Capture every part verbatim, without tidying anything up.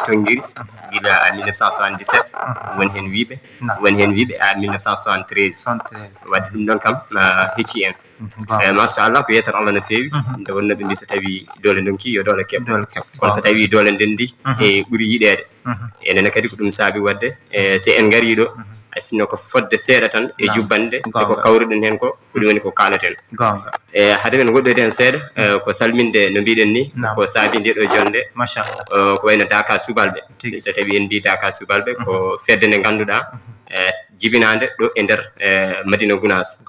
tonngiri gila mille neuf cent soixante-dix-sept, won heen wiiɓe, won heen wiiɓe a mille neuf cent soixante-treize. Wadde ɗum ɗon kam, ah, hecci en. Eh, machallah, ko yeetere Allah no feewi. Nde wonno ɓe mbi so tawi doole ndonki, yo doole keɓ. Kono so tawi doole ndendi, e ɓuri yiɗeede. Enene kadi ko ɗum saabi wadde, eh, so en ngari ɗo, ay sinno ko fodde seeɗa tan e jubbande, e ko kawruɗen heen ko, ko ɗum woni ko kaalaten. E hade men woɗɗoyde heen seeɗa, eh, ko salminde no mbiɗen ni, ko saabi nde ɗo jonde. Eh, ko wayno Daka Subalɓe. So tawi en mbi Daka Subalɓe, ko fedde nde ngannduɗaa, eh, jibinaande ɗo e nder, eh, Madina Gunaas.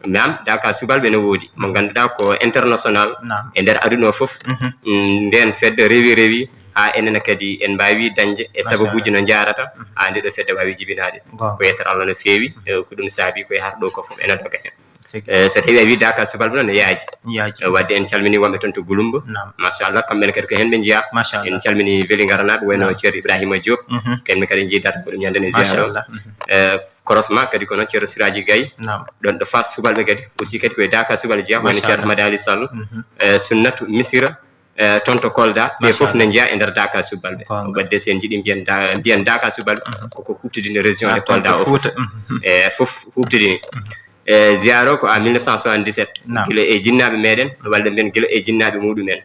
Naam, Daka Subalɓe no woodi, mo ngannduɗaa ko international e nder aduna o fof. Mm, ndeen fedde rewi, rewi, haa enene kadi en mbaawi dañde e sababuuji no njaarata, haa nde ɗo fedde waawi jibinaade. Ko yeetere Allah no feewi, eh, ko ɗum saabi ko yahata ɗo ko fof ene doga heen. Eh, so tawi a wi Daka Subalɓe noon, no yaaji. Eh, wadde en calmini wonɓe toon to Gulumba. Machallah, kamɓe ne kadi ko heen ɓe njiyaa. En calmini Velingaranaaɓe, wayno Ceerno Ibrahima Diop. Kamɓe kadi njii data ko ɗum ñande ne ziyaara. Eh, korosma kadi ko noon Ceerno Siraji Gaye. Ɗoon ɗo Fass Subalɓe kadi. Aussi kadi ko e Daka Subalɓe jeyaa, wayno Ceerno Ahmad Ali Sall. Eh, Sunnatu Misira, eh, toon to Kolda. Ɓe fof ne njiyaa e nder Daka Subalɓe. Wadde so en njiɗi mbiyen Da-, mbiyen Daka Subalɓe, koko huɓtidini région de Kolda o fof. Eh, fof huɓtidini. E ziyaara o ko en mille neuf cent soixante-dix-sept. Gila e jinnaaɓe meɗen, walla mbiyen gila e jinnaaɓe muɗumen.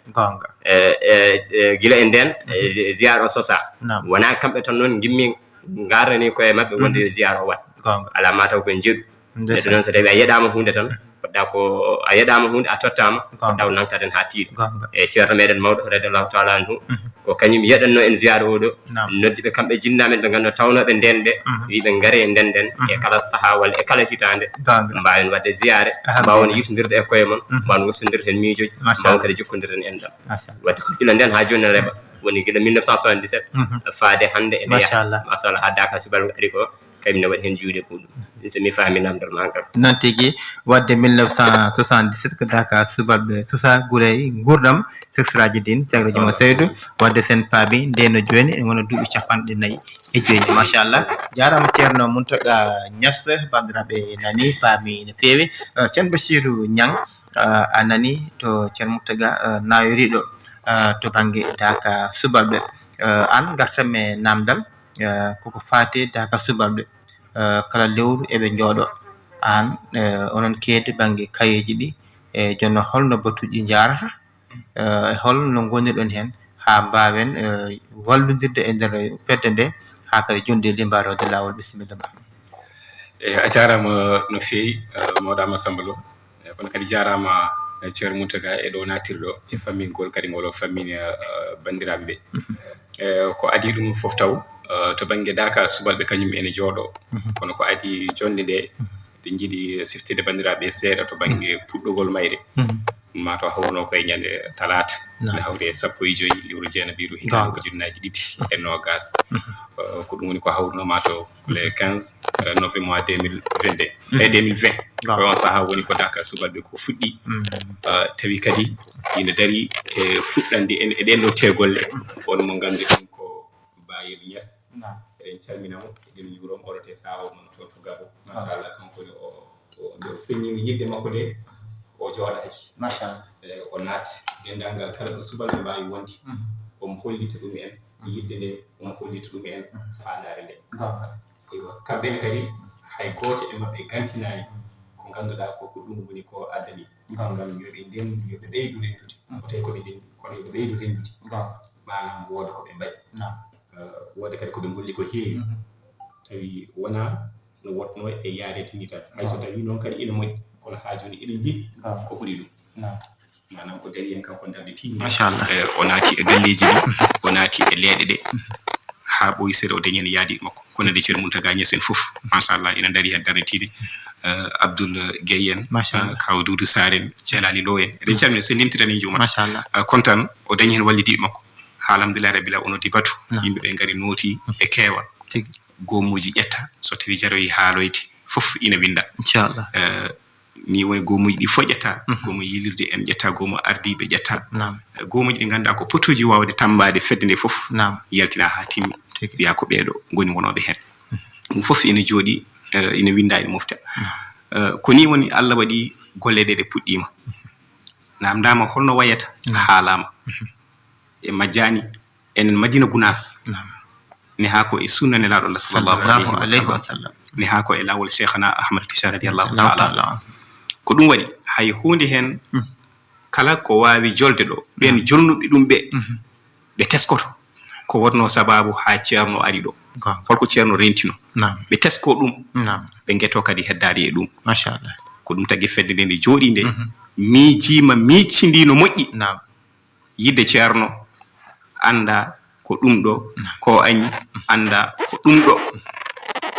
E, e, e gila e ndeen, e zi-, ziyaara o sosaa. Wonaa kamɓe tan noon ngimmi ngarnani koye maɓɓe wonde yo ziyaara o waɗ. Alaa, maa taw koye njeɗu. Neɗɗo noon so tawi a yeɗaama huunde tan, poɗɗa ko a yeɗaama huunde, a tottaama, poɗɗa ko nangtaden haa tiiɗo. E ceerno meɗen mawɗo, radiallahu taala anhu, ko kañum yeɗanno en ziyaara o ɗo. Noddi ɓe kamɓe jinnaaɓe ɓe ngannduɗaa tawnooɓe ndeen ɓe, wi ɓe ngare ndenden e kala sahaa walla e kala hitaande. Mbaawen waɗde ziyaare, mbaawon yitondirde e koye mon, mbaawon wostondirde heen miijooji, mbaawon kadi jokkondirde heen enɗam. Wadde ko gila ndeen haa jooni ne reɓa, woni gila mille neuf cent soixante-dix-sept faade hannde ene yaha. Machallah, haa Daka Subalɓe ari ko, kañum ne waɗi heen juuɗe muɗum. So mi faami namdal ma ngal. Noon tigi, wadde mille neuf cent soixante-dix-sept ko Daka Subalɓe sosaa, gure nguurndam, Seksiraaji Diin, Ceerno Juma Seydou, wadde sen paabi ndeno jooni, en wona duuɓi capanɗe nayi e joyi. Machallah. Jaaraama Ceerno Muntaga Ñas, banndiraaɓe nani, paami no feewi. Eh, Ceerno Bassirou Niang, eh, a nani to Ceerno Muntaga, eh, nayoriiɗo, eh, to bannge Daka Subalɓe. Eh, aan ngartan e namdal, eh, koko faati Daka Subalɓe. Eh, kala lewru eɓe njooɗo. Aan, eh, onon keedii bannge kayeeji ɗi, e jooni holno batuuji njaarata? Eh, e hol no ngonirɗon heen haa mbaawen, eh, wallondirde e nder fedde nde, haa kadi jonɗe ɗe mbaawde laawol? Bisimilla ma. Eh, a jaaraama no feewi, eh, mawɗo Amadou Samba Lo. Eh, kono kadi jaaraama, eh, Ceerno Muntaga e ɗo naatirɗo e fammingol kadi ngol o fammini, eh, banndiraaɓe ɓe. Eh, ko adii ɗum fof taw, eh, to bannge Daka Subalɓe kañum ene jooɗo. Kono ko adii jonde nde, ɗe njiɗi siftinde banndiraaɓe seeɗa to bannge puɗɗogol mayre. Maa to hawruno koye ñande talaata, ne hawri e sappo e joyi lewru jeenaɓiru hitaande ujunnaaji ɗiɗi e noogas. Eh, ko ɗum woni ko hawruno maa to le quinze, eh, novembre mois deux mille vingt-deux, e deux mille vingt. Ko on sahaa woni ko Daka Subalɓe ko fuɗɗi. Eh, tawi kadi ina darii e fuɗɗande en e ɗeen ɗo teegolle. On mo ngannduɗen ko Bayel Niass. Eɗen calmina mo, eɗen njuuroo mo, oɗo e sahaa o, mon toon to Gabo. Machallah, kanko ne o, o, nde o feññini yiɗde makko nde, o jooɗaaki. Machallah. E, o naati denndaangal kala ɗo subalɓe mbaawi wonde. Omo hollita ɗum en yiɗde nde, omo hollita ɗum en faandaare nde. Eywa, kamɓe ne kadi, hay gooto e maɓɓe gantinaani ko ngannduɗaa ko, ko ɗum woni ko addani. Ngam yo ɓe nden, yo ɓe ɓeydu renndude. Ko tawi ko ɓe ndenndi, kono yo ɓe ɓeydu renndude. Maanaam wooda ko ɓe mbaɗi. Eh, wooda kadi ko ɓe ngolli ko heewi. Tawi wonaa no wotnoo e yaareede ni tan. Hay so tawii noon kadi ina moƴƴi, kono haa jooni eɗen njiɗi ko ɓuri ɗum. Maanaam ko darii heen kanko darnde tiiɗnde. Machallah. Eh, o naati e galleeji ɗi, o naati e leeɗe ɗe. Haa ɓooyi seeɗa o dañi heen yaadiiɓe makko. Ko nande Ceerno Muntaga Ñas en fof. Machallah, ina ndarii heen darnde tiiɗnde. Eh, Abdoul Gueye en, machallah, eh, Kaw Doudou Sarr en, Ceelaali Lo en. Eɗen calmina, so en limtitanii njuuma. Machallah. Eh, kono tan o dañi heen wallidiiɓe makko. Haa alhamdulillahi rabbil alamina, o noddi batu. Yimɓe ɓe ngari nooti e keewal. Tigi. Goomuuji ƴetta, so tawii jaroyi haaloyde, fof ina winnda. Inchallah. Eh, ni woni goomuuji ɗi fof ƴetta. Goomu yiilirde en ƴetta, goomu ardiiɓe ƴetta. Naam. Eh, goomuuji ɗi ngannduɗaa ko potooji waawde tammbaade fedde nde fof. Naam. Yaltina haa timmi. Tigi. Wiya ko ɓeeɗo ngoni wonooɓe heen. Ɗum fof ina jooɗi, eh, ina winnda, ina mofta. Eh, ko ni woni Allah waɗi golle ɗe, ɗe puɗɗiima. Namdaama holno wayata, haalaama. E majjaani, Enen Madina Gunaas, ne haa ko e sunna Nelaaɗo Allah sallallahu alaihi wasallam, ne haa ko e laawol Cheikhana Ahmad Tijani radiyallahu ta'ala anhu. Ko ɗum waɗi hay huunde heen, kala ko waawi jolde ɗo, ɓeen jolnuɓe ɗum ɓe, ɓe teskoto ko wonnoo sabaabu haa Ceerno ari ɗo. Holko Ceerno rentino? Ɓe tesko ɗum, ɓe ngeto kadi heddaade e ɗum. Ko ɗum tagi fedde nde nde jooɗii nde, miijiima, miijcindii no moƴƴi. Yidde Ceerno annda ko ɗum ɗo, ko añi annda ko ɗum ɗo.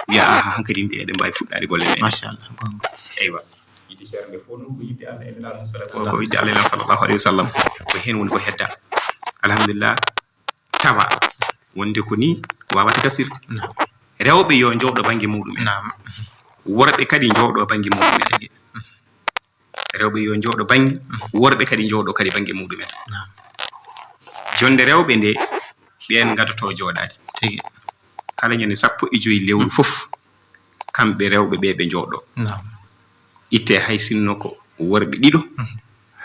Wiya, "Aha, hankadi nde eɗen mbaawi fuɗɗaade golle meɗen." Machallah, gonga. Eywa. Yidde Ceerno nde fof noon ko yidde Allah e Nelaaɗo mum sallallahu, ko yidde Allah e Nelaaɗo sallallahu alaihi wasallam. Ko heen woni ko hedda. Alhamdulillah. Tawa wonde ko ni wawata gasirde. Rewɓe yo njooɗo bannge muɗumen. Worɓe kadi njooɗo bannge muɗumen. Rewɓe yo njooɗo bannge, worɓe kadi njooɗo kadi bannge muɗumen. Jonde rewɓe nde, ɓeen ngadoto jooɗaade. Kala ñande sappo e joy lewru fof, kamɓe rewɓe ɓe ɓe njooɗo. Itte hay sinno ko worɓe ɗiɗo,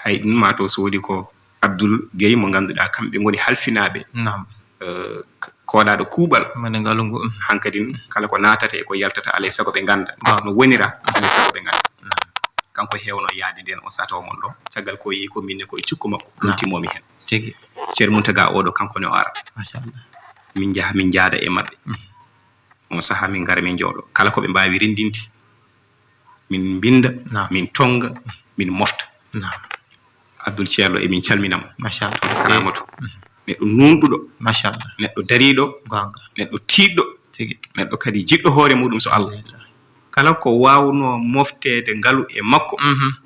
hay ɗum ma to so woni ko Abdoul Gueye mo ngannduɗaa kamɓe ngoni halfinaaɓe, eh, k-, koɗaaɗo kuuɓal. Mane ngalu ngu. Hankadin kala ko naatata e ko yaltata alay sago ɓe ngannda no wonira, alay sago ɓe ngannda. Kanko heewno yaade nden o sato mon ɗo. Caggal ko yehi ko minne ko e cukko makko, ɗum timmomi heen. Ceerno Muntaga oɗo kanko ne o ara. Machallah. Min njaha min njaada e maɓɓe. On saha min ngara min njooɗo. Kala ko ɓe mbaawi renndinde, min mbinnda, min tonnga, min mofta. Abdoul Ceerno, emin calmina mo. Machallah. Karamatu. Neɗɗo nuunɗuɗo. Machallah. Neɗɗo dariiɗo. Gonga. Neɗɗo tiiɗɗo. Neɗɗo kadi jiɗɗo hoore muɗum so Allah. Kala ko waawnoo mofteede ngalu e makko,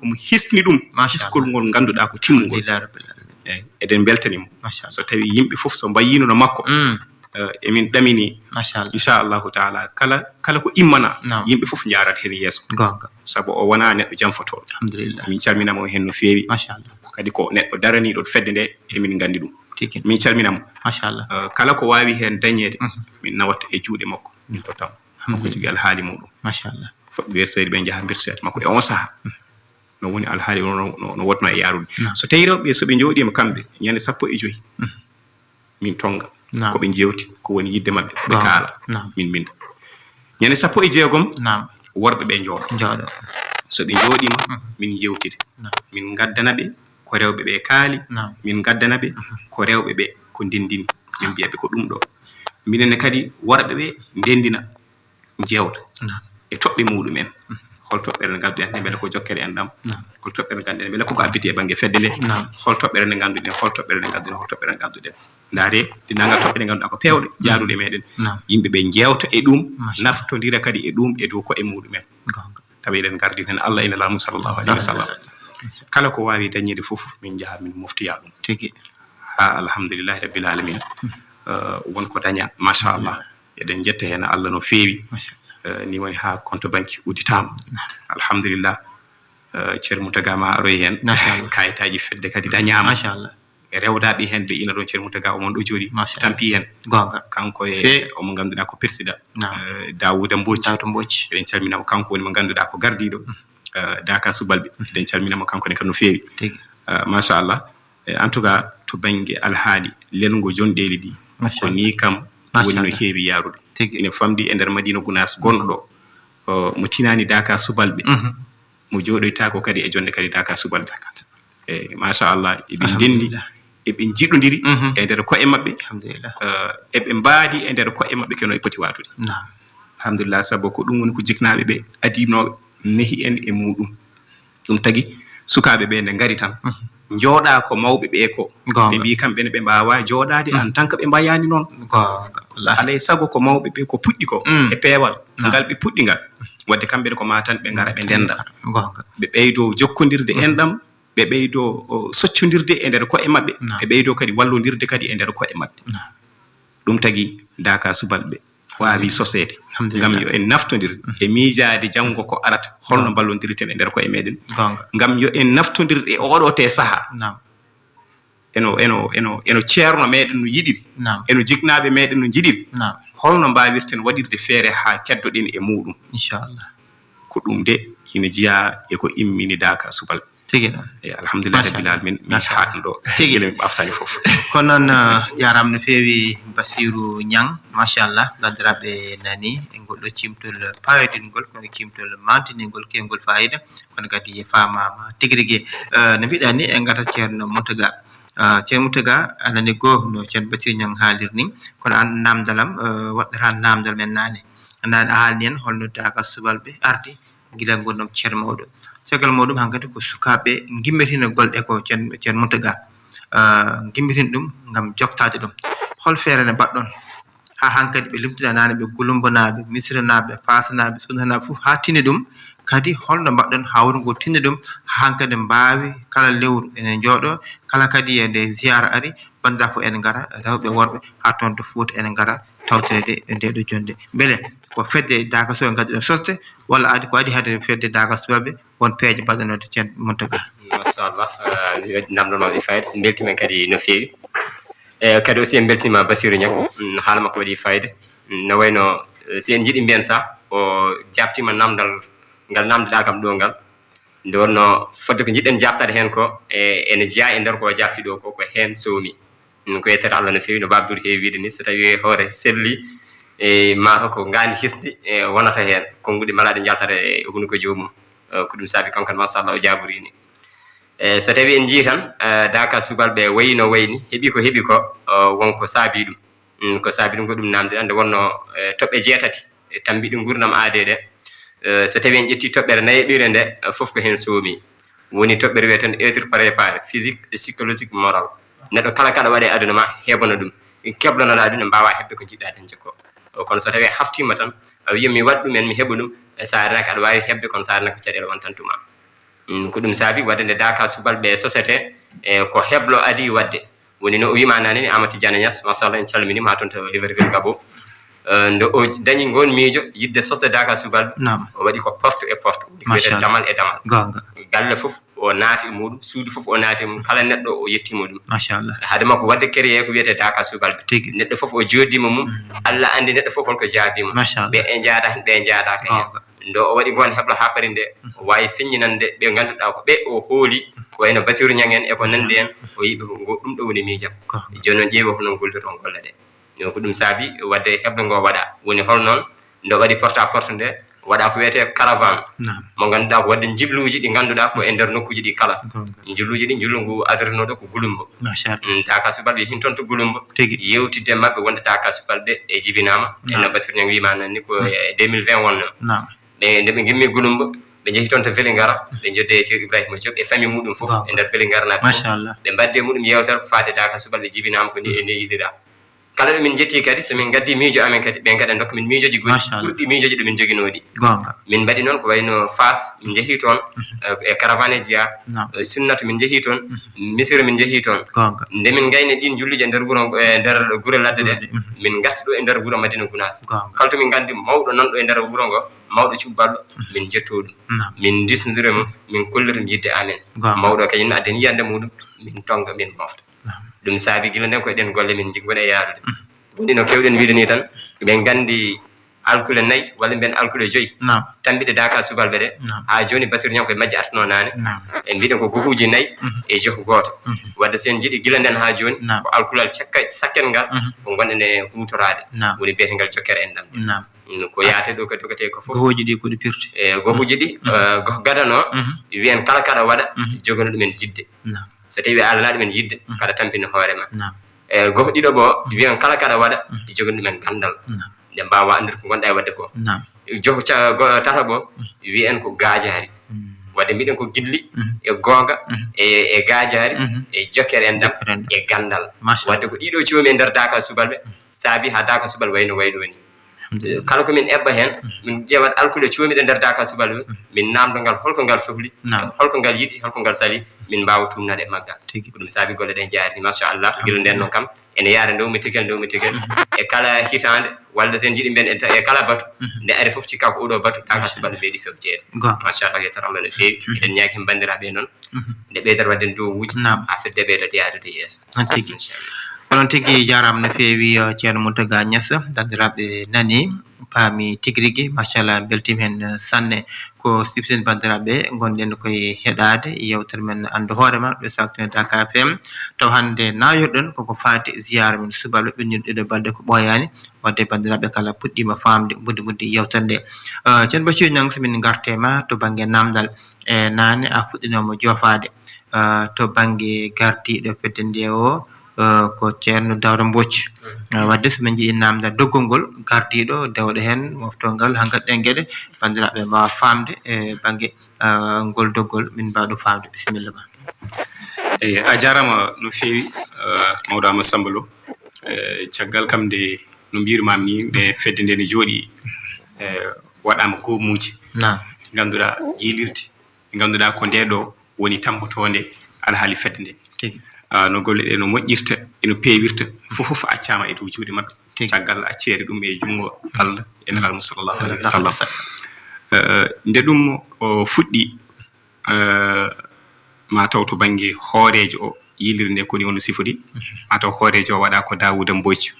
omo hisni ɗum, kiskol ngol ngannduɗaa ko timmungol. Alhamdulillah rabbil alamin. Eyi, eɗen mbeltani mo. Machallah. So tawii yimɓe fof so mbayiino no makko, eh, emin ɗamini. Machallah. Inchallahu taala, kala, kala ko immana, yimɓe fof njaarat heen yeeso. Gonga. Sabu o wonaa neɗɗo janfotooɗo. Alhamdulillah. Min calmina mo heen no feewi. Machallah. Kadi ko neɗɗo daraniiɗo fedde nde, emin nganndi ɗum. Tigi. Min calmina mo. Machallah. Eh, kala ko waawi heen dañeede, min nawat e juuɗe makko. Min totta mo. Alhamdulillah. Ko tigi alhaali muɗum. Machallah. Fof ɓe seedi ɓe njaha mbirseede makko e on saha. No woni alhaali o no, no, no wotno e yaarude. So tawi rewɓe so ɓe njooɗiima kamɓe ñande sappo e joy, min tonnga ko ɓe njeewti, ko woni yidde maɓɓe, ɓe kaala, min mbinda. Ñande sappo e jeegom, worɓe ɓe njooɗo. So ɓe njooɗiima, min njeewtida. Min ngaddana ɓe ko rewɓe ɓe kaali, min ngaddana ɓe ko rewɓe ɓe ko ndenndini. Min mbiya ɓe ko ɗum ɗo. Minen ne kadi worɓe ɓe ndenndina. Njeewta e toɓɓe muɗumen. Hol toɓɓere nde ngannduɗen nde mbele ko jokkere enɗam? Hol toɓɓere nde ngannduɗen mbele koko abbiti e bannge fedde nde? Hol toɓɓere nde ngannduɗen, hol toɓɓere nde ngannduɗen, hol toɓɓere nde ngannduɗen? Ndaare, ɗi nannga toɓɓe ɗe ngannduɗaa ko peewɗe jaaruɗe meɗen. Yimɓe ɓe njeewta e ɗum, naftondira kadi e ɗum e dow ko'e muɗumen. Tawa eɗen ngardi heen Allah e Nelaaɗo mum sallallahu alaihi wasallam. Kala ko waawi dañeede fof, min njaha min moftoya ɗum. Tigi. Haa alhamdulillahi rabbil alamin. Eh, won ko daña, machallah. Eɗen njetta heen Allah no feewi. Eh, ni woni haa compte banque udditaama. Alhamdulillah. Eh, Ceerno Mountaga ma aroy heen. Machallah. Kayitaaji fedde kadi dañaama. Machallah. E rewdaaɓe heen ɓe ina ɗoon, Ceerno Mountaga omon ɗo jooɗi. Machallah. Tampi heen. Gonga. Kanko e omo ngannduɗaa ko président. Eh, Daouda Mbodj. Daouda Mbodj. Eɗen calmina mo, kanko woni mo ngannduɗaa ko gardiiɗo. Eh, Daaka Subalɓe. Eɗen calmina mo kanko ne kam no feewi. Tigi. Eh, machallah. Eh, en tout cas, to bannge alhaali lelngo jonɗeeli ɗi, ko ni kam woni no heewi yaarude. Tigi. Ina famɗi e nder Madina Gunaas gonɗo ɗo, o, mo tinaani Daaka Subalɓe, mo jooɗoytaako kadi e jonde kadi Daaka Subalɓe. Eh, machallah, eɓe ndenndi, eɓe njiɗondiri e nder ko'e maɓɓe. Alhamdulillah. Eh, eɓe mbaadi e nder ko'e maɓɓe keno e poti waatude. Alhamdulillah, sabu ko ɗum woni ko jiknaaɓe ɓe adinooɓe nehi en e muɗum. Ɗum tagi sukaaɓe ɓe nde ngari tan, njooɗa ko mawɓe ɓe ko. Gonga. Ɓe mbii kamɓe ne ɓe mbaawa jooɗaade en tant que ɓe mbayaani noon. Gonga, wallahi. Alay sago ko mawɓe ɓe ko puɗɗi ko e peewal ngal ɓe puɗɗi ngal. Wadde kamɓe ne ko maa tan ɓe ngara ɓe ndennda. Gonga. Ɓe ɓeydoo jokkondirde enɗam, ɓe ɓeydoo, o, soccondirde e nder ko'e maɓɓe, ɓe ɓeydoo kadi wallondirde kadi e nder ko'e maɓɓe. Ɗum tagi Daaka Subalɓe waawi soseede. Alhamdulillah. Ngam yo en naftondir e miijaade janngo ko arata. Holno mballondirten e nder ko'e meɗen? Gonga. Ngam yo en naftondir e oɗo te saha. Naam. Eno, eno, eno, eno ceerno meɗen no yiɗiri. Naam. Eno jiknaaɓe meɗen no njiɗiri. Naam. Holno mbaawirten waɗirde feere haa keddoɗen e muɗum? Inchallah. Ko ɗum de ina jeyaa e ko immini Daaka Subalɓe. Tigi noon. E alhamdulillahi rabbil alamin, mi haatno ɗo. Tigi. Gila mi ɓaftani fof. Kono noon, eh, jaaraama no feewi Basiru Ñang, machallah, banndiraaɓe nani e ngol ɗo cimtol paayoɗingol, kono cimtol mantiningol, keewngol faayida, kono kadi faamaama tigi rigi. Eh, no mbiɗa ni, en ngata Ceerno Moutaga. Eh, Ceerno Moutaga, a nani goo no Ceerno Basiru Ñang haalir ni, kono aan naamndal am, eh, waɗɗata naamndal men naane. Naane a haalni en holno daaka subalɓe ardi, gila ngurndan ceerno mawɗo. Caggal muɗum hankadi ko sukaaɓe ngimmitina golle ɗe ko Ceerno, Ceerno Mountaga, ah, ngimmitina ɗum ngam joktaade ɗum. Hol feere nde mbaɗɗon haa hankadi ɓe limtinanaani ɓe Gulumbanaaɓe, Misiranaaɓe, Faasanaaɓe, Sunnanaaɓe fof haa tinni ɗum? Kadi holno mbaɗɗon haa wuro ngo tinni ɗum haa hankadi mbaawi kala lewru ene njooɗo, kala kadi e nde ziyaara ari, banndiraaɓe fof ene ngara, rewɓe, worɓe, haa toon to Fuuta ene ngara tawtoreede e ndee ɗoo jonnde. Mbele ko fedde Daaka Subalɓe ngadduɗon sosde, walla adi ko adi hade fedde Daaka Subalɓe, won peeje mbaɗanooɗe Ceerno Mountaga? Machallah, eh, namndal ma waɗi fayida, mbeltiima kadi no feewi. E kadi aussi en mbeltiima Basiru Ñang, mm, haala makko waɗi fayida. Mm, no wayno, eh, si en njiɗi mbiyen sah, o jaabtiima namndal ngal naamndiɗaa kam ɗo ngal. Nde wonnoo fodde ko njiɗɗen jaabtaade heen ko, e, ene jeyaa e nder ko o jaabti ɗo ko, ko heen soomi. Mm, ko yettere Allah no feewi, no Baaba Duudu heewi wiyde ni, so tawii hoore selli, e, maa ko ngaandi hisndi, e, wonata heen, konnguɗi malaaɗi njaltata e hunuko joomum. E, ko ɗum saabi kanko ne, machallah, o jaaborii ni. E, so tawii en njiyii tan, e, Daaka Subalɓe wayi no wayi ni, heɓi ko heɓi ko, o, won ko saabii ɗum. Mm, ko saabii ɗum ko ɗum naamndiɗaa, nde wonnoo, e, toɓɓe jeetati, e, tammbiiɗe nguurndam aadee ɗe. E, so tawii en ƴettii toɓɓere nayaɓire nde, e, fof ko heen soomi. Woni toɓɓere wiyeten être préparé, physique et psychologique, moral. Neɗɗo kala kaɗa waɗa e aduna ma, heɓana ɗum. Keblanoɗaa ɗum, ne mbaawaa heɓde ko njiɗɗaa dañde ko. O, kono so tawii a haftiima tan, a wiyi mi waɗ ɗum en, mi heɓa ɗum, e so a reenaaki aɗa waawi heɓde, kono so a reenaaki ko caɗeele wontantu ma. Mm, ko ɗum saabi waɗde nde Daaka Subalɓe sosete, e ko heblo adii waɗde. Woni no o wiima naane ni, Amadou Tidiane Niass, machallah, en calminii mo haa toon to Libreville Gabon. Eh, nde o dañi ngoon miijo, yiɗde sosde Daaka Subalɓe, naam, o waɗi ko porte e porte, woni ko wiyetee, machallah, damal e damal. Goonga. Galle fof o naati e muɗum, suudu fof o naati e mum, kala neɗɗo o yettiima ɗum. Machallah. Hade makko waɗde créé ko wiyetee Daaka Subalɓe. Tigi. Neɗɗo fof o jooɗdiima mum, mm, Allah anndi neɗɗo fof holko jaabiima. Machallah. Ɓe e njaada heen, ɓe e njaadaaka heen. Goonga. Nde o waɗi ngoon heblo haa parinde, o waawi feññinande ɓe ngannduɗaa ko ɓe o hooli, ko wayno Basiru Ñang en e ko nanndi en, o yiɓe ko ngo, ɗum ɗo woni miijam. Ko. Jooni noon ƴeewi ko noon gollirton golle ɗe. Yo ko ɗum saabi waɗde heblo ngo waɗa. Woni hol noon, nde o waɗi porte à porte nde, waɗa ko wiyetee caravane. Naam. Mo ngannduɗaa ko waɗde njilluuji ɗi ngannduɗaa ko e nder nokkuuji ɗi kala. Goonga. Njilluuji ɗi, njillu ngu adarinooɗo ko Gulumbo. Machallah. Mm, Daaka Subalɓe yehin toon to Gulumbo. Tigi. Yewtidde e maɓɓe wonde Daaka Subalɓe e jibinaama. Naam. E no Basiru Ñang wiima nan ni ko, mm, e deux mille vingt wonnoo. Naam. Ɓe, nde ɓe ngimmi Gulumbo, ɓe njehi toon to Vélingara, ɓe njoddee e Ceerno Ibrahima Diop e famille muɗum fof. Waaw. E nder Vélingara naaɓe fof. Machallah. Ɓe mbaɗde muɗum yeewtere ko faati Daaka Subalɓe jibinaama ko ni e ni yiɗiraa. Kala ɗo min njettii kadi, so min ngaddii miijo amen kadi, ɓe ngaɗa ndokka min miijoji goɗɗi, machallah, ɓurɗi miijoji ɗo min njoginooɗi. Goonga. Min mbaɗi noon ko wayno Faas, min njehii toon, mhm, eh, e caravane jeyaa, naam, eh, Sunnatu min njehii toon, mhm, Misira min njehii toon. Goonga. Nde min ngayni ɗiin njulluuji e nder wuro ngo, e nder gure ladde ɗe, mhm, min ngarti ɗo e nder wuro Madina Gunaas. Goonga. Kala to min nganndi mawɗo nanɗo e nder wuro ngo, mawɗo cubbalɗo, mhm, min njettoo ɗum. Naam. Min ndisnondira mo, min kollira mo yiɗde amen. Goonga. Mawɗo kadi ne adda yiyannde muɗum, min tonnga, min mofta. Naam. Ɗum saabi gila nden ko eɗen golle min nji-, ngoni e yaarude. Mhm. Woni no keewɗen wiide ni tan, min nganndi alkule nayi walla mbiyen alkule joyi. Naam. Tammbiɗe Daaka Subalɓe ɗe. Naam. Haa jooni Basiru Ñang ko e majje artuno naane. Naam. E mbiɗen ko gohuuji nayi, mhm, e johu gooto. Mhm. Wadde so en njiɗi gila nden haa jooni, naam, ko alkulal cakka-, sakket ngal, mhm, ko ngonɗen e huutoraade. Naam. Woni biyetengal jokkere enɗam. Naam. Mm, ko yaate ɗo kadi, ko yaate ko fof. Gohuuji ɗi ko ɗi pirti. E gohuuji ɗi, mhm, eh, goh gadano, mhm, wiyen kala kaɗa waɗa, mhm, jogano ɗumen yiɗde. Naam. So tawii a alanaa ɗumen yiɗde, mhm, kaɗa tampina hoore ma. Naam. E goh ɗiɗo bo, mhm, wiyen kala kaɗa waɗa, mhm, jogano ɗumen ganndal. Naam. Nde mbaawa anndude ko ngonɗa e waɗde ko. Naam. Joh ca-, go-, tata bo, mhm, wiyen ko gaajaari. Mm. Wadde mbiɗen ko gilli, mhm, e goonga, mhm, e, e gaajaari, mhm, e jokkere enɗam, jokkere enɗam, e ganndal. Machallah. Wadde ko ɗiɗo coomi e nder Daaka Subalɓe, mhm, saabi haa Daaka Subalɓe wayno wayno woni. Alhamdulillah. Kala ko min eɓɓa heen, mhm, min ƴeewat alkule coomiɗe nder Daaka Subalɓe, mhm, min naamndo ngal holko ngal sohli, naam, holko ngal yiɗi, holko ngal sali, min mbaawa tuumnaade e maggal. Tigi. Ko ɗum saabi golle ɗe njaari, machallah. Alhamdulillah. Gila nden noon kam, ene yaara ndewmi tegel, ndewmi tegel. Mhm. E kala hitaande, walla so en njiɗi mbiyen e ta-, e kala batu, mhm, nde ari fof cikka ko oɗo batu, Daaka, machallah, Subalɓe meeɗi fewjeede. Goonga. Machallah, yettere Allah no feewi. Mhm. Eɗen ñaagii banndiraaɓe noon. Mhm. Nde ɓeydata waɗde dow wuuji, naam, haa fedde ɓeyda yaade to yeeso. Noon tigi. Inchallah. Onon tigi jaaraama no feewi, eh, Ceerno Mountaga Niass, banndiraaɓe nani, Paami tigi rigi, machallah, beltiima heen, eh, sanne. Ko siften banndiraaɓe, ngonɗen koye heɗaade yewtere men Anndu Hoore Ma, ɗo Saktine Daaka F M. Taw hannde nayorɗen koko faati ziyaara men subalɓe ɓennuɓe ɗeɗo balɗe ko ɓooyaani. Wadde banndiraaɓe kala puɗɗiima faamde mbuddi mbuddi yewtere nde. Eh, Ceerno Basiiru Ñaŋ, so min ngartee ma to bannge naamndal, e naane a fuɗɗinooma joofaade, eh, to bannge gardiiɗo fedde nde o, eh, ko Ceerno Dawda Mbooc. Eh, wadde so min njiɗi naamndal doggol ngol, gardiiɗo dewɗo heen moftongal, haa ngadden geɗe, banndiraaɓe mbaawa faamde e bannge, eh, ngol doggol, min mbaawa ɗum faamde. Bisimilla ma. Eyi, a jaaraama no feewi, eh, mawɗo Amadou Samba Lo. Eh, caggal kam nde no mbiirmaami ni, nde fedde nde ne jooɗi, eh, waɗaama goomuuji. Naam. Ɗi ngannduɗaa yiilirde, ɗi ngannduɗaa ko nde ɗo woni tampotoonde alhaali fedde nde. Tigi. Ah, no golle ɗe no moƴƴirta, e no peewirta, fof fof accaama e dow juuɗe maɓɓe. Tigi. Caggal acceede ɗum e junngo Allah e Nelaaɗo mum sallallahu alayhi wa sallam. Sallallahu alayhi wa sallam. Eh, nde ɗum o fuɗɗi, eh, ma taw to bannge hooreejo o, yiilirde nde koni wonno sifori, ma taw hooreejo o waɗa ko Daawuda Mbooc.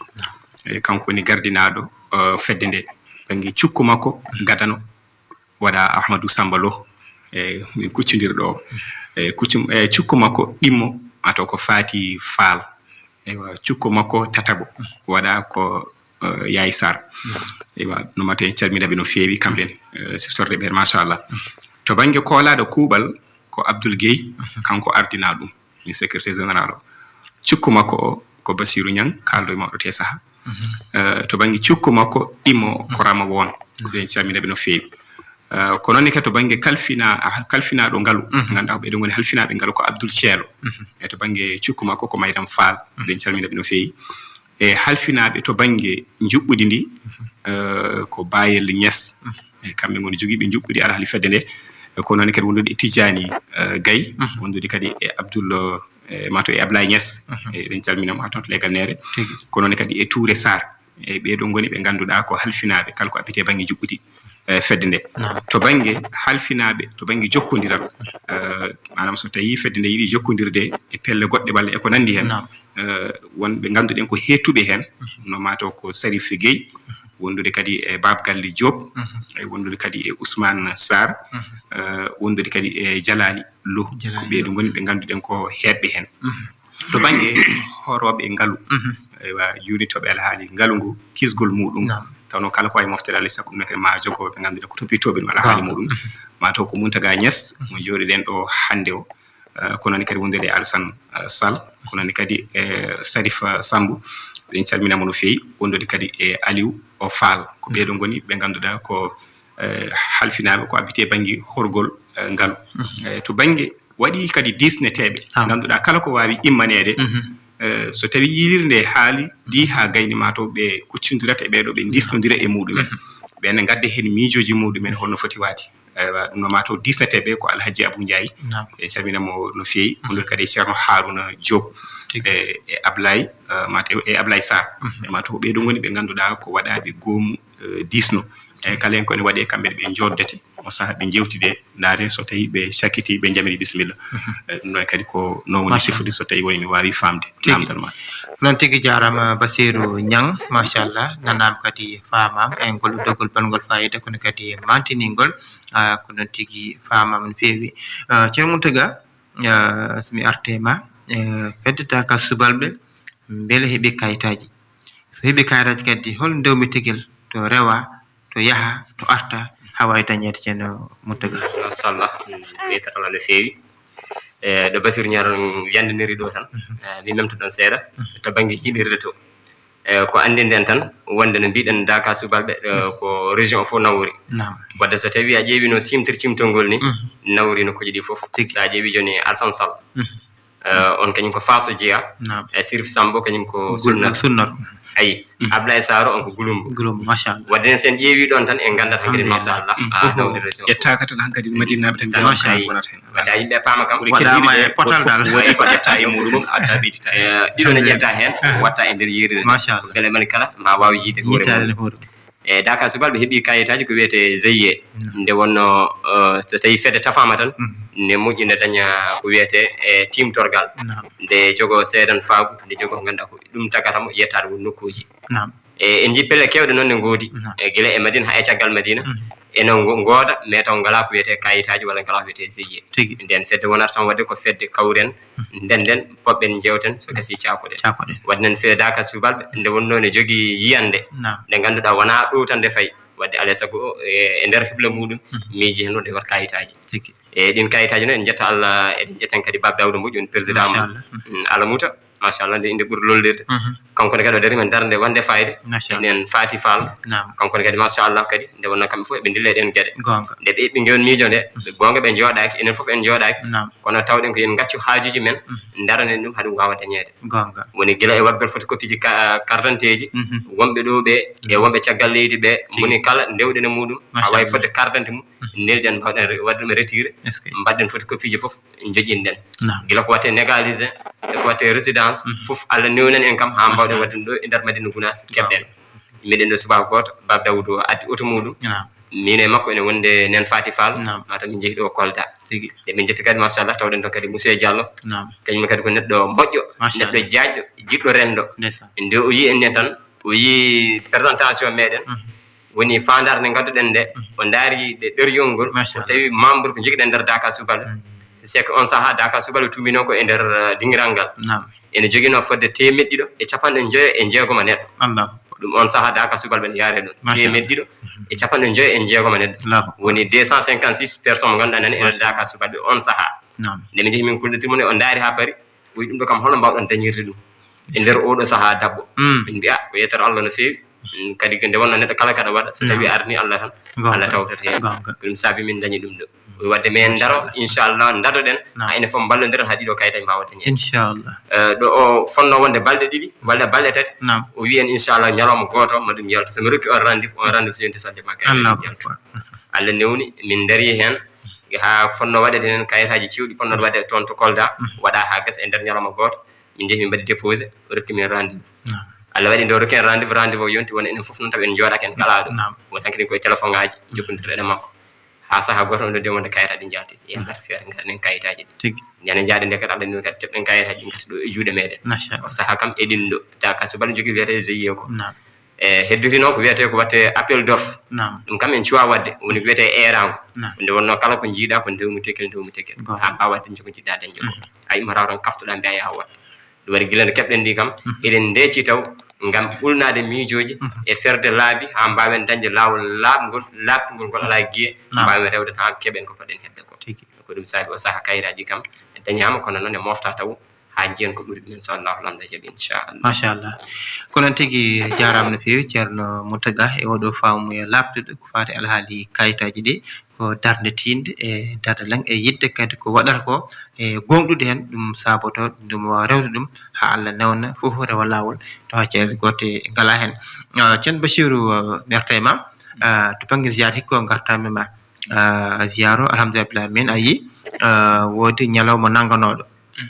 E, kanko woni gardinaaɗo, eh, fedde nde. Bannge cukko makko gadano waɗa Ahmadou Samba Lo. E, min kuccondirɗo o. E, kuccum-, e, cukko makko ɗimmo, ma taw ko Faati Faal. Eywa, cukko makko tataɓo waɗa ko, eh, Yaay Sarr. Eywa, no mate en calminaɓe no feewi kamɓe en, eh, siftorɓe ɓe, machallah. To bannge koolaaɗo kuuɓal ko Abdoul Guèye, kanko ardina ɗum, mi secrétaire général o. Cukko makko o ko Basiiru Ñaŋ, kaalɗo e mawɗo te saha. Eh, to bannge cukko makko ɗimmo ko Rama Woon. Ko ɓen calminaɓe no feewi. Eh, ko noon ne kadi to bannge kalfina-, ah, kalfinaaɗo ngalu, ngannduɗaa ko ɓeɗo ngoni halfinaaɓe ngalu ko Abdoul Ceelo. E to bannge cukko makko ko Mayram Faal, eɗen calmina ɓe no feewi. E halfinaaɓe to bannge njuɓɓudi ndi, eh, ko Bayel Ñes. E kamɓe ngoni jogiiɓe njuɓɓudi alhaali fedde nde. E ko noon kadi wondude e Tijani, eh, Gay, wondude kadi e Abdoul, eh, mato e Ablaye Ñes. E eɗen calmina mo haa toon to Leegal Neere. Tigi. Ko noon kadi e Touré Sarr. E ɓeeɗo ngoni ɓe ngannduɗaa ko halfinaaɓe kala ko abbiti e bannge njuɓɓudi, eh, fedde nde. Naam. To bannge halfinaaɓe, to bannge jokkondiral, eh, maanaam so tawii fedde nde yiɗi jokkondirde e pelle goɗɗe walla e ko nanndi heen, naam, eh, wonɓe ngannduɗen ko heettuɓe heen, no mataw ko Sarif Gueye, wondude kadi e Baab Galle Diop, e wondude kadi e Ousmane Sarr, eh, wondude kadi e Jalali Lo. Jalali Lo. Ko ɓeeɗo ngoni ɓe ngannduɗen ko heetɓe heen. To bannge horooɓe ngalu, eywa, juulitooɓe alhaali ngalu ngu, kisgol muɗum, naam, tawno kala ko wayi moftere alaa e sago ɗum ne kadi ma jogo ɓe ngannduɗaa ko toppitooɓe ɗum alhaali muɗum. Ma taw ko Muntaga Ñas, mo jooɗiɗen ɗo hannde o, eh, ko noon kadi wondude e Alsan, eh, Sall, ko noon kadi e Sarif, eh, Sambu, eɗen calmina mo no feewi, wondude kadi e Aliou o Fall. Ko ɓeeɗo ngoni ɓe ngannduɗaa ko, eh, halfinaaɓe ko abbiti e bannge horgol, eh, ngalu. Eh, to bannge waɗi kadi diisneteeɓe, naam, ngannduɗaa kala ko waawi immaneede, eh, so tawii yiilirde nde haali, di haa gayni ma taw ɓe kuccondirata e ɓeeɗo, ɓe ndiisnondira e muɗumen. Ɓe ne ngadda heen miijooji muɗumen holno foti waade. Eywa, ɗum no ma taw diisneteeɓe ko Alhaji Abou Ndiaye. Naam. E calmina mo no feewi. Wondude kadi e Ceerno Haruna Diop. Tigi. E, e Ablaye, eh, ma taw e Ablaye Sarr. E ma taw ɓeeɗo ngoni ɓe ngannduɗaa ko waɗaaɓe goomu, eh, diisno. Eyyi, kala heen ko ene waɗi e kamɓe ɓe njooddete, on sahaa ɓe njeewtide, ndaare so tawii ɓe cakkitii, ɓe njamiri bisimilla. Eh, ɗum ɗoon kadi ko noon woni, machallah, sifude so tawii woni mi waawi faamde. Tigi. Naamndal ma. Noon tigi, jaaraama Basiiru Ñaŋ, machallah, nanaama kadi faamaama, e ngol doggol balngol faayiida, kono kadi maantiningol, ah, ko noon tigi faamaama no feewi. Ah, Ceerno Muntaga, ah, so mi artii e ma, eh, fedde Daaka Subalɓe, mbele heɓi kayitaaji? So heɓi kayitaaji kadi, hol ndewmetegel to rewa, to yaha, to arta, haa waawi dañeede, Ceerno Muntaga? Machallah, mm, ɓeytataa no feewi. E, ɗo Basiiru Ñaŋ yandiniri ɗo tan, e, mi memta ɗon seeɗa. To bannge yiilirde to, e, ko anndinden tan, wonde no mbiɗen Daaka Subalɓe, e, ko région o fof nawori. Naam. Wadde so tawii a ƴeewi no cimtir cimtol ngol ni, nawri nokkuuji ɗi fof. Tigi. So a ƴeewi jooni Alsan Sall, eh, on kañum ko Faso jeyaa. Naam. E Sirif Sambo kañum ko Gul-, Sunnor. Sunnor. Ayi. Ablaye Saro on ko Gulumbo. Gulumbo, machallah. Wadde en sen ƴeewi ɗon tan en nganndat hankadi, alhamdulillah, machallah. Ah, nawde région. Ƴettaaka tan hankadi Madinaaɓe tan, machallah, wonata heen. Wadde yimɓe paama kam. Waɗaama e potal dal. Waɗi ko ƴetta e muɗum, adda ɓeydita e. Eh, ɗiɗo ne ƴetta heen, watta e nder yeerude. Machallah. Mbele moni kala ma waaw yiide hoore mum. E Daaka Subalɓe heɓi kayitaaji ko wiyetee Z I E. Nde wonno, eh, so tawii fedde tafaama tan, ne moƴƴi ne daña ko wiyetee, eh, tiimtorgal. Naam. Nde jogo seedanfaagu, nde jogo ko ngannduɗaa ko ɗum tagata mo yettaade won nokkuuji. Naam. E en njii pelle keewɗe noon ne ngoodi. Mhm. E gila e Madina haa e caggal Madina. Mhm. Ene ngo-, ngooda, mais taw ngalaa ko wiyetee kayitaaji walla ngalaa ko wiyetee zeye. Tigi. Nden fedde wonata tan waɗde ko fedde kawren, mhm, ndenden, poɓɓen, njeewten, so gasii caakoɗen. Caakoɗen. Waɗde noon fedde Daaka Subalɓe, nde wonnoo ne jogii yiyannde, naam, nde ngannduɗaa wonaa ɗowtande fay. Waɗde alaa e sago o, e, e nder hibla muuɗum, mhm, miiji heen wonde waɗ kayitaaji. Tigi. E ɗin kayitaaji noon, en njetta Allah, eɗen njetta kadi Baaba Daawuda Moƴƴo, woni président mum. Machallah. Mm, Alamuta, machallah, nde innde ɓuri lollirde. Mhm. Kanko ne kadi o darii men darnde wonde fayde. Machallah. Enen Fati Fall. Naam. Kanko ne kadi, machallah, kadi nde wonnoo kamɓe fof eɓe ndilla e ɗeen geɗe. Goonga. Nde ɓe eɓɓi ngeen miijo nde, ɓe goonga ɓe njooɗaaki, enen fof en njooɗaaki. Naam. Kono tawɗen ko en ngaccu haajuuji men, mhm, ndaranen ɗum haa ɗum waawa dañeede. Goonga. Woni gila e waɗgol photocopie ji ka-, carte d'identité ji, mhm, wonɓe ɗo ɓe, e, mhm, wonɓe caggal leydi ɓe, tigi, moni kala ndewɗen e muuɗum, haa waawi, machallah, fodde carte d'identité mum, mhm, nelɗen, mbaɗen re-, waɗ ɗum e retiré, est-ce que, mbaɗɗen photocopie ji fof, njoƴƴinɗen. Naam. Gila ko waɗetee légalisé, e ko waɗetee résidence, mhm, fof Allah newnan en kam haa, machallah, mbaawɗen waɗde ɗum ɗo e nder Madina Gounass, naam, keɓɗen. Miɗen ɗo subaka gooto, Baaba Daawuda o addi oto muuɗum. Naam. Min e makko ene wonde Neen Fati Fall. Naam. Mataw min njehi ɗo Kolda. Tigi. Nde min njetti kadi, machallah, tawɗen ɗo kadi Monsieur Diallo. Naam. Kañum kadi ko neɗɗo moƴƴo, machallah, neɗɗo jaajɗo, jiɗɗo renndo. Ndeysaan. Nde o yii en nen tan, o yii présentation meɗen. Mhm. Woni faandaare nde ngadduɗen nde, mhm, o ndaari ɗe ɗeriyol ngol, machallah, o tawi membre ko njogiɗen nder Daaka Subalɓe. Mhm. C'est que on sahaa Daaka Subalɓe tumbinoo ko e nder, eh, dingiral ngal. Naam. Ene joginoo fodde teemeɗɗe ɗiɗo e capanɗe njoyo e jeegom e neɗɗo. Allah. Ko ɗum on sahaa Daaka Subalɓe ne yaare ɗum. Machallah. Teemeɗɗe ɗiɗo e capanɗe njoyo e jeegom e neɗɗo. Allahu akbar. Woni deux cent cinquante-six personnes mo ngannduɗaa nani ene, machallah, Daaka Subalɓe on sahaa. Naam. Nde min njehi min kullitirmo ne, o ndaari haa paari, o wiyi ɗum ɗo kam holno mbaawɗon dañirde ɗum e nder oɗo sahaa dabbo. Mm. Min mbiya ko yettere Allah no feewi. Mm, kadi ko nde wonnoo neɗɗo kala kaɗa waɗa, so, naam, tawi arni Allah tan, goonga, Allah tawtata heen. Goonga. Ko ɗum saabi min dañi ɗum ɗo. Waɗde men ndaro, machallah, inchallah, ndadoɗen, naam, haa enen fof mballondiren haa ɗiɗo kayitaaji mbaawa dañeede. Inchallah. Eh, ɗo o fotnoo wonde balɗe ɗiɗi walla balɗe tati, naam, o wiyi en inchallah ñalawma gooto ma ɗum yaltu. So mi rokki on rendez-vous, on rendez-vous so yonti so Allahu akbar. Yaltu. Allah newni, min ndarii heen haa fotnoo waɗeede heen kayitaaji cewɗi potnoo waɗeede toon to Kolda, mhm, waɗaa haa gasa e nder ñalawma gooto. Min njehi min mbaɗi déposé, o rokki min rendez-vous. Naam. Allah waɗi nde o rokki en rendez-vous, rendez-vous o yonti, won enen fof noon tawi en njooɗaaki en kalaa ɗo. Naam. Won hanki ko e téléphone ngaaji, mhm, jokkondirɗen e makko. Haa sahaa gooto o noddi wonde kayitaaji ɗi njalti. Yen mbaɗ feere ngaɗen kayitaaji ɗi. Tigi. Nden en njaaɗi nde kadi Allah newni kadi keɓɗen kayitaaji ɗi ngarti ɗo e juuɗe meɗen. Machallah. O sahaa kam eɗen ɗo. Daaka Subalɓe jogii wiyetee zeye ko. Naam. E heddori noon ko wiyetee ko waɗetee appel d'offre. Naam. Ɗum kam en cuwaa waɗde, woni ko wiyetee eeraango. Naam. Nde wonnoo kala ko njiiɗaa ko ndewmu tekkel, ndewmu tekkel. Goonga. Haa mbaawaa dañde ko njiɗɗaa dañde ko. Mhm. A immotaako tan kaftoɗaa mbiyaa yaha waɗ. Ɗum waɗi gila nde keɓɗen ndi kam, mhm, eɗen ndeeci taw ngam ɓulnaade miijooji, mhm, e ferde laabi haa mbaawen dañde laawol laaɓngol, laaɓtungol ngol alaa giye, naam, mbaawen rewde tan haa keɓen ko poɗɗen heɓde ko. Tigi. Ko ɗum saabi o sahaa kayitaaji kam dañaama, kono noon e mofta taw haa njiyen ko ɓuri ɗum, inchallah, Laamɗo jaɓi, inchallah. Machallah. Ko noon tigi, jaaraama no feewi, Ceerno Mountaga, e oɗo faamuya laaɓtuɗo ko faati alhaali kayitaaji ɗi, ko darnde tiiɗnde e darnde lan e yiɗde kadi ko waɗata ko e gooŋɗude heen, ɗum saboto ɗum waawa rewde ɗum haa Allah newna fof rewa laawol, tawa caɗeele goote ngalaa heen. Ah, Ceerno Bachiru, ah, mi arta e ma, ah, to bannge ziyaara hikka o ngartaami ma. Ah, ziyaara o, alhamdulillah, min a yii, ah, woodi ñalawma nannganooɗo.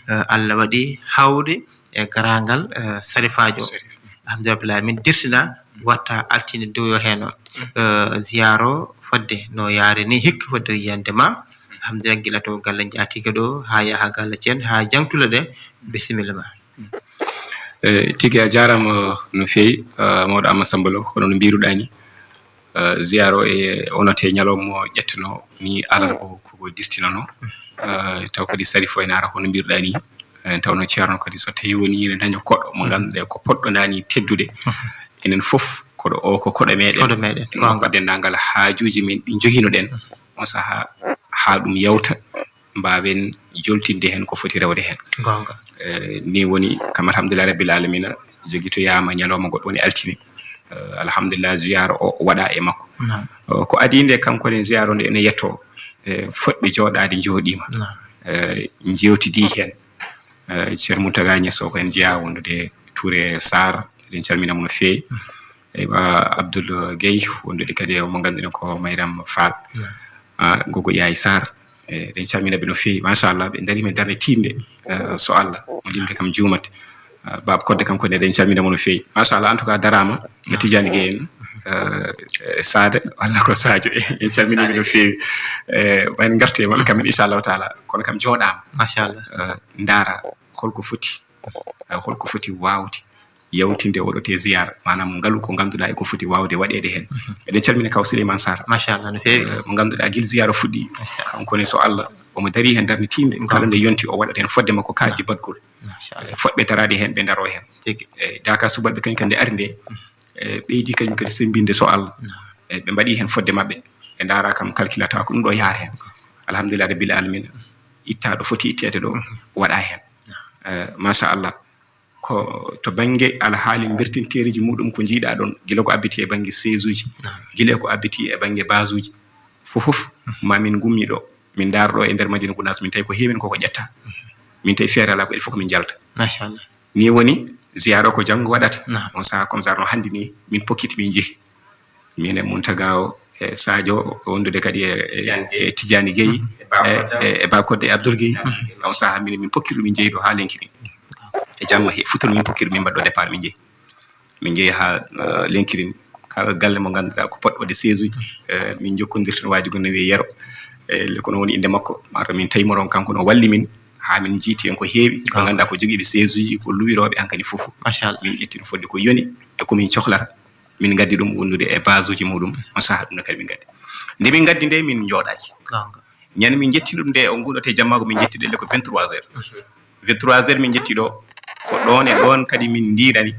Eh, Allah waɗi hawri e garaangal, eh, sarifaajo. Sarif. Alhamdulillah, min dirtina watta altine dow yo heen on. Mm. Eh, ziyaara o fodde no yaari ni hikka fodde yiyande ma. Alhamdulillah, gila to galle njaatigi ɗo, haa yaha galle ceen, haa jaŋtule ɗe. Bisimilla ma. Eh, tigi a jaaraama no feewi, eh, mawɗo Amma Samba Lo, hono no mbiruɗaa ni. Eh, ziyaara o e onote ñalawma o ƴettuno ni alarba o koko dirtinano. Eh, taw kadi sarifo ene ara hono mbiruɗaa ni. Eh, tawno ceerno kadi so tawi woni ene daña koɗo mo ngannduɗaa ko poɗɗo nani teddude. Enen fof koɗo o ko koɗo meɗen. Koɗo meɗen. Ene makko denndaangal haajuuji men ɗi njoginoɗen. On sahaa haa ɗum yawta, mbaawen joltinde heen ko foti rewde heen. Goonga. Eh, ni woni kam alhamdulillah rabbil alamina, jogitoyaama ñalawma goɗɗo woni altine. Eh, alhamdulillah ziyaara o waɗa e makko. Naam. Eh, ko adii nde kanko ne ziyaara o nde ene yetto, eh, fotɓe jooɗaade njooɗiima. Naam. Eh, njeewtidi heen. Eh, Ceerno Mountaga Niass o ko en jeyaa wondude Touré Sarr, eɗen calmina mo no feewi. Eywa, Abdoul Gueye, wondude kadi e mo ngannduɗen ko Mariam Fall. Naam. Ah, Gogo Yaay Sarr, eh, eɗen calmina ɓe no feewi. Machallah, ɓe ndariima e darnde tiiɗnde, eh, so Allah, mo limde kam juumat. Ah, Baaba Kodde kanko ne, eɗen calmina mo no feewi. Machallah, en tout cas, daraama. Naam. Tidiane Gueye en, eh, eh, Saade, walla ko Sadio, en calmini ɓe no feewi. Eh, en ngartu e maɓɓe kam, inchallahu taala. Kono kam jooɗaama. Machallah. Eh, ndaara holko foti, eh, holko foti waawde. yawtinde oɗo te ziyaara, maanaam ngalu ko ngannduɗaa e ko foti waawde waɗeede heen. Eɗen calmina kaw Souleymane Sarr. Machallah, no feewi. Eh, mo ngannduɗaa gila ziyaara fuɗɗi, kanko ne so Allah omo darii heen darnitiinde, kala nde yonti o waɗat heen fodde makko kaaƴe baɗgol. Machallah. Eh, fotɓe daraade heen, ɓe ndaroo heen. Tigi. Eh, daaka subalɓe kañum kadi nde ari nde, eh, ɓeydi kañum kadi semmbinde so Allah. Eh, ɓe mbaɗii heen fodde maɓɓe, ɓe ndaaraa kam, kalkilata ko ɗum ɗo yaar heen. Alhamdulillah rabbil alamina, ittaa ɗo foti itteede ɗo, waɗaa heen. Eh, machallah. Ko to bannge alhaali mbertintereeji muɗum ko njiiɗaa ɗoon, gila ko abbiti e bannge seesuuji, gila ko abbiti e bannge baasuuji, fof fof ma min ngummi ɗo, min ndaar ɗo e nder Madina Gunaas, min tawi ko heewi min koko ƴetta. Min tawi feere alaa ko il faut ko min njalta. Machallah. Ni woni ziyaara ko janngo waɗata. On saha comme ça no hannde ni min pokkiti min njehi. Min e Muntaga o, e Sadio, o wondude kadi e, e, e Tidiane Gueye, e, e, e Ba Kodde, e Abdoul Gueye. On saha min, min pokkiri min jeyi ɗo haa lenki ɗin. E jamma he, futuro min pokkiri min mbaɗɗo départ min jehi. Min jehi haa, eh, lenki ɗin. Kala galle mo ngannduɗaa ko poɗɗo waɗde seesuuji, eh, min jokkondirta no waaji gonno wiye Yero. Eh, le kono woni innde makko, mataw min tawi mo ɗon kanko no walli min, haa min njiiti en ko heewi. Ko ngannduɗaa ko jogiiɓe seesuuji, ko luwirooɓe hankadi fof. Machallah. Min ƴetti no fodde ko yoni, e ko min cohlata. Min ngaddi ɗum wondude e baasuuji muɗum, on saha ɗum ne kadi min ngaddi. Nde min ngaddi nde, min njooɗaaki. Goonga. Ñande min njetti ɗum nde, o nguɗo te jammaago min njetti ɗo le ko vingt-trois heures. Vingt-trois heures min njetti ɗo, ko ɗoon e ɗoon kadi min ndiirani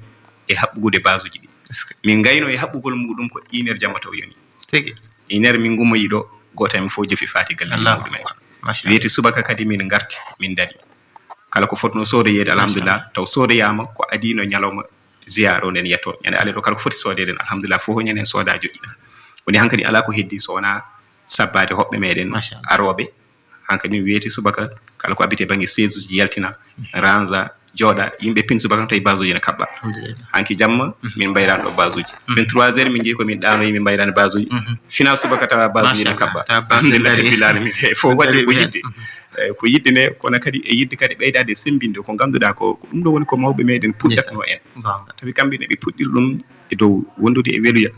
e haɓɓugude baasuuji ɗi. Est-ce que? Min ngayno e haɓɓugol muɗum ko une heure jamma taw yoni. Tigi. Une heure min ngummoyi ɗo, gooto e men fof jofi faati galle muɗumen. Machallah. Weeti subaka kadi min ngarti, min ndari. Kala ko fotno soodoyeede, alhamdulillah, taw soodoyaama ko adii no ñalawma ziyaara o nden yetto. Ñande ale ɗo kala ko foti soodeede, alhamdulillah, fof ñande en sooda joƴƴi. Woni hankadi alaa ko heddi so wonaa sabbaade hoɓɓe meɗen arooɓe. Hankadi mi weeti subaka, kala ko abbiti e bannge seesuuji yaltina, ranza, jooɗa, yimɓe pin subaka tawi baasuuji ne kaɓɓa. Alhamdulillah. Hanki jamma, min mbayraani ɗo baasuuji. Vingt-trois heures min njehi ko min ɗaanoyi, min mbayraani baasuuji. Final subaka tawa baasuuji ne kaɓɓa. Alhamdulillah, rabbil alamin. Fof waɗi ko yiɗde. Eh, ko yiɗde nde, kono kadi e yiɗde kadi ɓeydaade e semmbinde ko ngannduɗaa ko, ko ɗum ɗo woni ko mawɓe meɗen puɗɗatno en. Goonga. Tawi kamɓe ne ɓe puɗɗiri ɗum e dow wondude e weluya,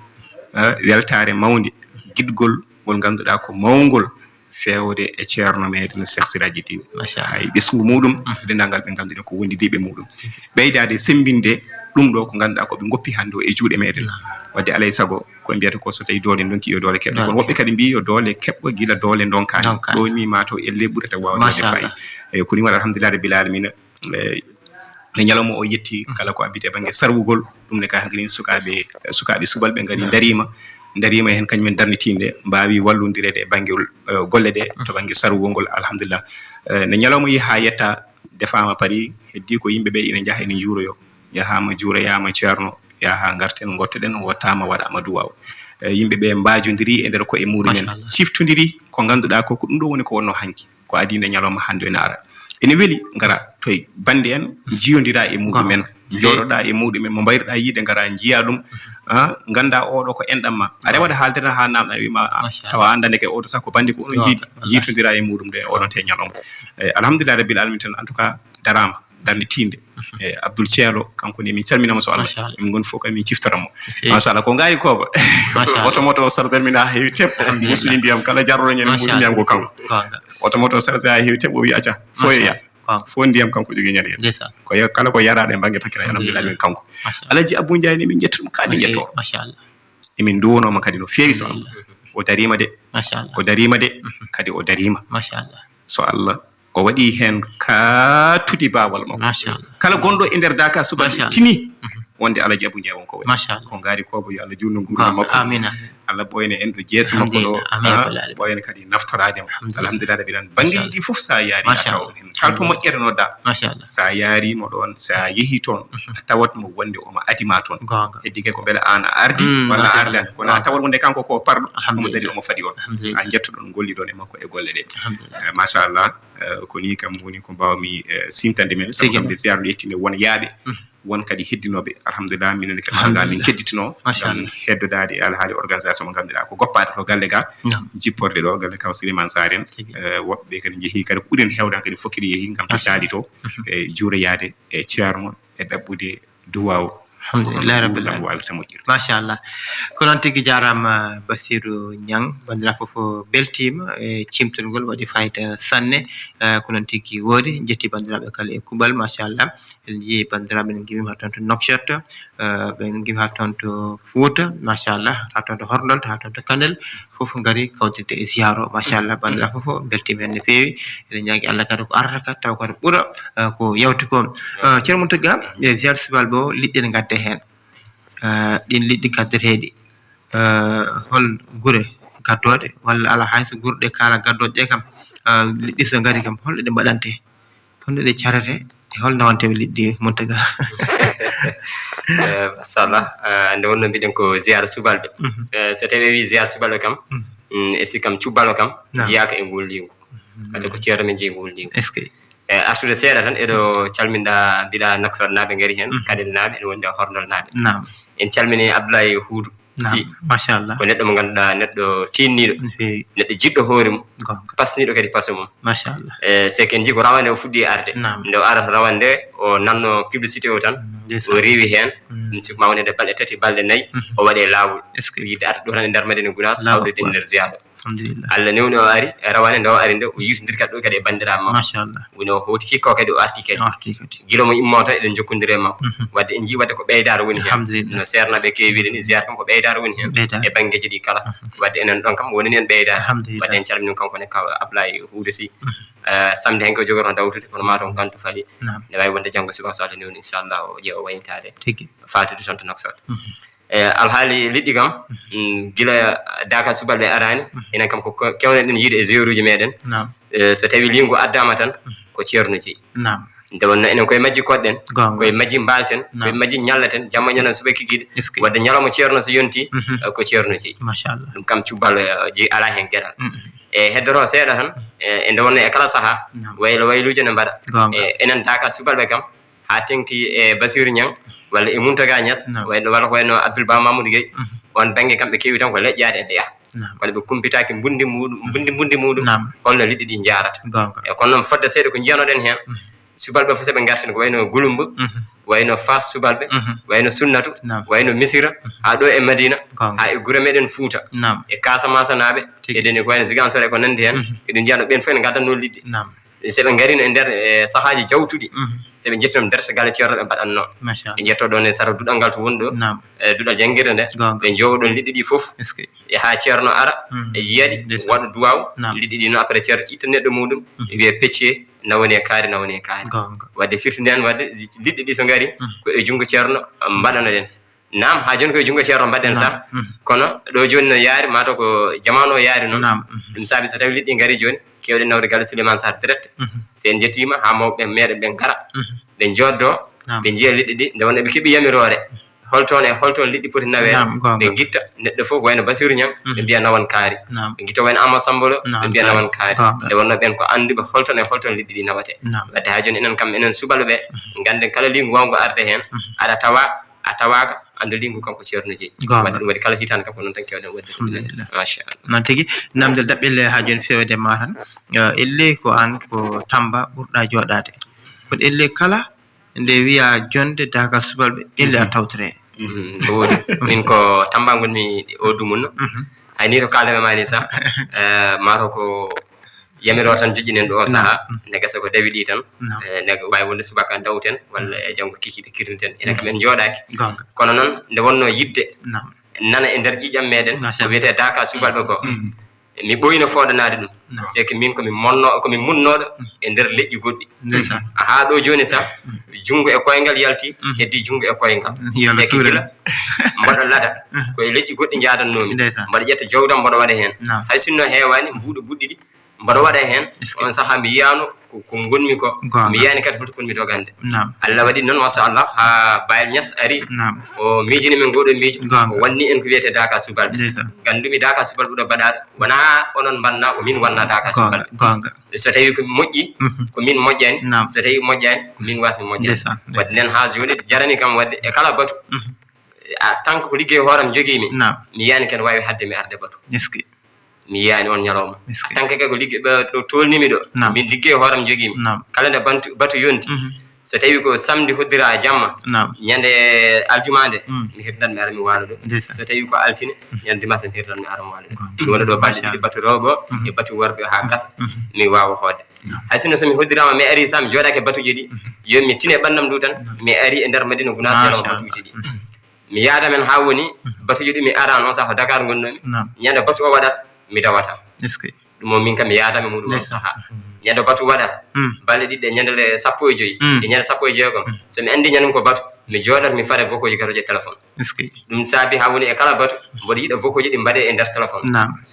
ah, weltaare mawnde, giɗgol ngol ngannduɗaa ko mawngol feewde e ceerno meɗen Cheikh Siraji Diwe. Machallah. Hay ɓesngu muɗum, denndaangal ɓe ngannduɗen ko wondidiiɓe muɗum. Ɓeydaade semmbinde ɗum ɗo ko ngannduɗaa ko ɓe ngoppi hannde o e juuɗe meɗen. Waɗde alay sago ko ɓe mbiyata ko so tawi doole ndonki yo doole keɓɓe. Kono woɓɓe kadi mbiyi yo doole keɓɓo gila doole ndonkaani. Ndonkaani. Ɗo ni ma taw elle ɓurata waawde waɗde faayi. Machallah. Eh, ko ɗum waɗi alhamdulillah rabbil alamina. Eh, nde ñalawma o yetti, kala ko abbiti e bannge sarwugol, ɗum ne ka hankadi sukaaɓe, sukaaɓe subalɓe ngari ndariima, ndariima heen kañum en darnitiinde, mbaawi wallondireede e bannge, eh, golle ɗe, to bannge sarwugol ngol, alhamdulillah. Eh, nde ñalawma yehi haa yetta, defaama pari, heddii ko yimɓe ɓe ina njaha ina njuuroyo, yahaama juuroyaama ceerno, yaha ngarten, ngottoɗen, wottaama, waɗaama duwaaw. Eh, yimɓe ɓe mbaajondiri e nder koye muɗumen, ciftondiri ko ngannduɗaa ko, ko ɗum ɗo woni ko wonno hanki. Ko adii nde ñalawma hannde ene ara. Ene weli ngara toye bannde en, njiyondira e muɗumen, njooɗoɗa e muɗumen, mo mbayruɗa yiide ngara njiya ɗum, ah, ngannda oɗo ko enɗam ma. Aɗa waɗa haaldere haa namɗa wiima, ah, tawa annda ndeke oɗo sah ko bannde ko onon jiidi, jiitondira e muɗum nde oɗon te ñalawma. Eh, alhamdulillah rabbil alamin tan, en tout cas, daraama, darnde tiinde. Eh, Abdoul Ceelo, kanko ne min calminama so Allah. Machallah. Min ngon fof kadi min ciftora mo. Machallah, ko ngaari ko ba. Machallah. Oto moto sarder min ha heewi tep. Alhamdulillah. Musuji ndiyam kala jarro ñen musuji ndiyam ko kanko. Goonga. Oto moto sarder ha heewi tep o wi acca. Foye ya. Goonga. Fof ndiyam kanko jogi ñande hen. Ndeysaan. Ko ya-, kala ko yaraɗo e bangge fakira alhamdulillah min kanko. Machallah. Alaji Abou Ndiaye ne min jetta ɗum kadi jetto. Machallah. Emin nduwonoma kadi no feewi so Allah. Alhamdulillah. O darima de. Machallah. O darima de. Kadi o darima. Machallah. So Allah o waɗi heen kaatuɗi baawal makko. Machallah. Kala gonɗo e nder Daaka subaka tini wonde Alaji Abou Ndiaye won ko waɗi. Machallah. Ko ngaari ko bo yo Allah juutnu ngu makko. Amin, amin. Allah ɓooyna en ɗo jeese makko ɗo. Alhamdulillah. Amin, ya rabbal alamin. Ɓooyna kadi naftoraaɗe mo. Alhamdulillah. Alhamdulillah rabbil alamin. Banngeeji ɗi fof so a yaari a tawat heen. Kala to moƴƴere nodda. Machallah. So a yaari mo ɗoon, so a yehi toon, a tawat mo wonde omo adima toon. Goonga. Heddi kay ko mbele aan a ardi walla a ardani. Kono a tawat wonde kanko ko parɗo, omo dari omo fadi on. Alhamdulillah. A njettoɗon, ngolliɗon e makko e golle ɗe. Alhamdulillah. Eh, machallah, eh, ko ni kam woni ko mbawmi, eh, simtande men, sabu kam nde ziyaara nde yettinde won yaaɓe, won kadi heddinooɓe. Alhamdulillah, minen kadi alhamdulillah min kedditino ngam heddodaade e alhaali organisation mo ngannduɗaa ko goppaade to galle ga, jipporde ɗo, galle kaw Souleymane Sarr en. Eh, woɓɓe kadi njehi kadi ko ɓuri en heewde kadi fof kadi yehi ngam to caali to, e juuroyaade e ceerno e ɗaɓɓude duwaaw. Alhamdulillah rabbil alamin. Wawirta moƴƴirde. Machallah. Ko noon tigi jaaraama Bassirou Niang, banndiraaɓe fof beltiima e cimtol ngol, waɗi fayida sanne. Eh, ko noon tigi woodi, njetti banndiraaɓe kala e kuuɓal, machallah. Eɗen njii banndiraaɓe, eɗen ngiwima haa toon to Nouakchott, eh, ɓe ngiwima haa toon to Fouta, machallah, haa toon to Horndol, haa toon to Kanel, fof ngari kawtirde e ziyaaro, machallah, banndiraaɓe fof beltiima heen no feewi. Eɗen ñaagi Allah kadi ko arata ka, taw kadi ɓura, eh, ko yawti ko. Eh, Ceerno Mountaga, e ziyaara subalɓe o, liɗɗi ne ngadde heen. Eh, ɗin liɗɗi gaddeteeɗi, eh, hol gure gaddooɗe, walla alaa hay so gure ɗe kaala gaddooɗe ɗe kam, eh, liɗɗi so ngari kam, holɗo ɗe mbaɗante? Holno ɗe carete? E hol nawanteeɓe liɗɗi Mountaga? Eh, machallah, eh, nde wonno mbiɗen ko ziyaara subalɓe. Mhm. Eh, so tawi wi ziyaara subalɓe kam, mhm, mm, e si kam cubballo kam, naam, jeyaaka e ngol liingu. Mhm. Wadde ko ceerno men jeyi ngol liingu. Est-ce que? E artude seeɗa tan, eɗo calminɗa, mbiɗa Nouakchott naaɓe ngari heen, mhm, Kanel naaɓe, ene wonde Horndol naaɓe. Naam. En calmini Abdoulaye Huudu. Naam, si, machallah. Ko neɗɗo mo ngannduɗaa, neɗɗo tiinniiɗo, no feewi, neɗɗo jiɗɗo hoore mum, goonga, pasniiɗo kadi paso mum. Machallah. E, c'est que en njii ko rawane o fuɗɗi arde. Naam. Nde o arata rawane nde, o nanno publicité o tan, mm, ndeysaan, o rewi heen. Mm. Ɗum siko ma wonede balɗe tati, balɗe nayi, mhm, o waɗe laawol. Est-ce que? Ko yiɗde arde ɗo tan e nder Madina Gounass, Allahu Akbar, hawrude e nder ziyaara. Alhamdulillah. Allah newni o ari, e rawane nde o ari nde, o yewtidiri kadi ɗo kadi e banndiraaɓe makko. Machallah. Woni o hawti hikka o kadi o arti kadi. O arti kadi. Gila mo immo tan eɗen njokkondiri e makko. Mhm. Wadde en njii wadde ko ɓeydaare woni heen. Alhamdulillah. No seernaaɓe keewiri ni, ziyaara kam ko ɓeydaare woni heen. Ɓeydaare. E banngeeji ɗi kala. Mhm. Wadde enen ɗon kam wonani en ɓeydaare. Alhamdulillah. Wadde en calmini kanko ne kaw Ablaye Huude Sy. Mhm. Eh, samedi hanki o jogorno dawtude, kono maa taw gantu fali. Naam. Ne waawi wonde janngo subaka so Allah newni, inchallah, o ƴeewa wayintaade. Tigi. Faatude toon to Nouakchott. Mhm. E alhaali liɗɗi kam, mm, gila daaka subalɓe araani, mhm, enen kam ko ko kewneɗen yiide e zéroji meɗen. Naam. E, so tawi liingu addaama tan, mhm, ko ceerno jeyi. Naam. Nde wonno enen koye majji koɗɗen, goonga, koye majji mbaalten, naam, koye majji ñallaten, jamma ñalan suɓe kikiiɗe. Est-ce que? Wadde ñalawma ceerno so yonti, mhm, e, ko ceerno jeyi. Machallah. Ɗum kam cubbal, e, jeyi alaa heen geɗal. Mhm. E heddoto seeɗa tan, e, e nde wonno e kala sahaa, naam, waylo wayluuje ne mbaɗa. Goonga. E, enen daaka subalɓe kam, haa teŋti e Basiru Ñaŋ, walla e Muntaga Ñas, naam, wayno, walla ko wayno Abdoul Ba Mamoudou Gueye, mhm, on bannge kam ɓe keewi tan ko leƴƴaade ene yaha. Naam. Kono ɓe kumpitaaki mbundi muɗum, mbundi, mbundi muɗum, naam, holno liɗɗi ɗi njaarata. Goonga. E kono noon fodde seeɗa ko njiyanoɗen heen, mhm, subalɓe fof so ɓe ngartini ko wayno Gulumba, mhm, wayno Faas subalɓe, mhm, wayno Sunnatu, naam, wayno Misira, mhm, haa ɗo e Madina, goonga, haa e gure meɗen Fuuta, naam, e Kasamasa naaɓe, tigi, eɗen ko wayno Ziguinchor e ko nanndi heen, mhm, eɗen njiya no ɓeen fof ene ngaddanno liɗɗi. Naam. So ɓe ngarino e nder, e, sahaaji jawtuɗi, mhm, so ɓe njettii noon, darta galle ceerno ɓe mbaɗatno. Machallah. Ɓe njettoo ɗoon e sara duɗal ngal to woni ɗo, naam, e duɗal janngirde nde. Goonga. Ɓe njooɗoo ɗon liɗɗi ɗi fof. Est-ce que? E haa ceerno ara, mhm, e yiyaɗi, ndeysaan, waɗa duwaaw, naam, liɗɗi ɗi no après ceerno itta neɗɗo muɗum, mhm, wiye pecce, na woni e kaari, na woni e kaari. Goonga. Wadde firti ndeen, wadde liɗɗi ɗi so ngari, mhm, ko e junngo ceerno mbaɗanoɗen. Naam, haa jooni koye junngo ceerno mbaɗɗen, naam, sah. Mhm. Kono ɗo jooni no yaari, maa taw ko jamaanu o yaari noon. Naam. Mhm. Ɗum saabi so tawi liɗɗi ngari jooni, keewɗen nawde galle Souleymane Sarr direct. Mhm. So en njettiima haa mawɓe meɗen ɓe ngara, mhm, ɓe njooddoo, naam, ɓe njiya liɗɗi ɗi, nde wonno ɓe keɓi yamiroore. Holtoon e holtoon liɗɗi poti naweede, naam, goonga, ɓe ngitta neɗɗo fof, ko wayno Basiru Ñaŋ, mhm, ɓe mbiya nawan kaari. Naam. Ɓe ngitta wayno Amadou Sambolo, naam, ɓe mbiya nawan kaari. Goonga. Nde wonno ɓeen ko annduɓe holtoon e holtoon liɗɗi ɗi nawetee. Naam. Wadde haa jooni enen kam, enen subalɓe ɓe, mhm, ngannden kala liingu waawngu arde heen, mhm, aɗa tawa a tawaaka, anndu liingu kanko ceerno jeyi. Goonga. Wadde ɗum waɗi kala hitaande kam ko noon tan keewɗen waɗde ɗum. Alhamdulillah. Machallah. Noon tigi, namdal daɓɓel haa jooni fewde ma tan. Eh, elle ko aan ko Tamba ɓurɗa jooɗaade. Kono elle kala nde wiya jonde daaka subalɓe, elle a, mhm, tawtore. Mhm, no woodi. Min ko Tamba ngonmi o dumunna. Mhm. Ay ni to kaalɗen ma ni sah, eh, maa taw ko yamiroore tan joƴƴinen ɗo o, naam, sahaa, mhm, ne gasa ko dawi ɗi tan, naam, eh, ne waawi wonde subaka dawten, walla e janngo kikiiɗe kirniten. Enen kam, mhm, en njooɗaaki. Goonga. Kono noon, nde wonno yiɗde, naam, nana e nder ƴiiƴam meɗen, ko, machallah, wiyetee daaka subalɓe ko. Mhm. Mi ɓooyino fooɗanaade ɗum. Naam. C'est que min ko mi monno, ko mi munnooɗo, mhm, e nder leƴƴi goɗɗi. Ndeysaan. Haa ɗo jooni sah, mhm, junngo e koyngal yalti, mhm, heddi junngo e koyngal. Mhm. Yo Allah suurin. C'est que gila mboɗo lada, mhm, ko e leƴƴi goɗɗi njaadannoomi. Ndeysaan. Mboɗo ƴetta jawdam, mboɗo waɗa heen. Naam. Hay sinno heewaani, mbuuɗi buɗɗi ɗi, mboɗo waɗa heen. Est-ce que? On sahaa mi yiyaano ko, ko ngonmi ko. Goonga. Mi yiyaani kadi holto kon mi dogande. Naam. Allah waɗi noon, machallah, haa Bayel Ñas ari. Naam. O miijini min ngoo ɗoo miijo. Goonga. O wanni en ko wiyetee daaka subalɓe. Ndeysaan. Nganndumi daaka subalɓe ɗo mbaɗaaɗo. Wonaa onon mbannaa, ko min wannaa daaka subalɓe. Goonga, goonga. So tawii ko moƴƴi, mhm, ko min moƴƴani. Naam. So tawii moƴƴani, ko min waasni moƴƴani. Ndeysaan, ndeysaan. Wadde nden haa jooni jarani kam wadde e kala batu. Mhm. A, tant que ko liggey hooram jogiimi, naam, mi yiyaani ken waawi haɗde mi arde batu. Est-ce que? Mi yiyaani on ñalawma. Est-ce que? Tant que kay ko liggey ɓe ɗo tolnimi ɗo, naam, min liggey hooram jogiimi. Naam. Kala nde bantu, batu yonti, mhm, so tawi ko samedi hoddira jamma, naam, ñande aljuma nde, mm, mi hirdan mi ara mi waalo ɗo. Ndeysaan. So tawi ko altine, mm, ñande dimanche mi hirdan mi ara mi waalo ɗo. Goonga. Mi wona ɗo balɗe, machallah, ɗiɗi, batu rewɓe o, mhm, e batu worɓe o haa, mhm, gasa, mhm, mi waawa hoodde. Hay sinno so mi hoddiraama, mi ari sa mi jooɗaaki e batuuji ɗi, yo mi tine ɓanndam ndu tan, mi ari e nder Madina Gunaas, nder batuuji ɗi. Mi yaada men haa woni batuuji ɗi mi ara noon saha ko Dakar ngonnoomi. Ñande batu o waɗat, mi dawata. Ɗum o min kam mi yaada men muɗum on saha. Ñande batu waɗat, balɗe ɗiɗi e ñande sappo e joyi, e ñande sappo e jeegom. So mi anndi ñande ko batu, mi jooɗat, mi fare vokoji gatoje e téléphone. Ɗum saabi haa woni e kala batu, mboɗo yiɗa vokoji ɗi mbaɗe e nder téléphone.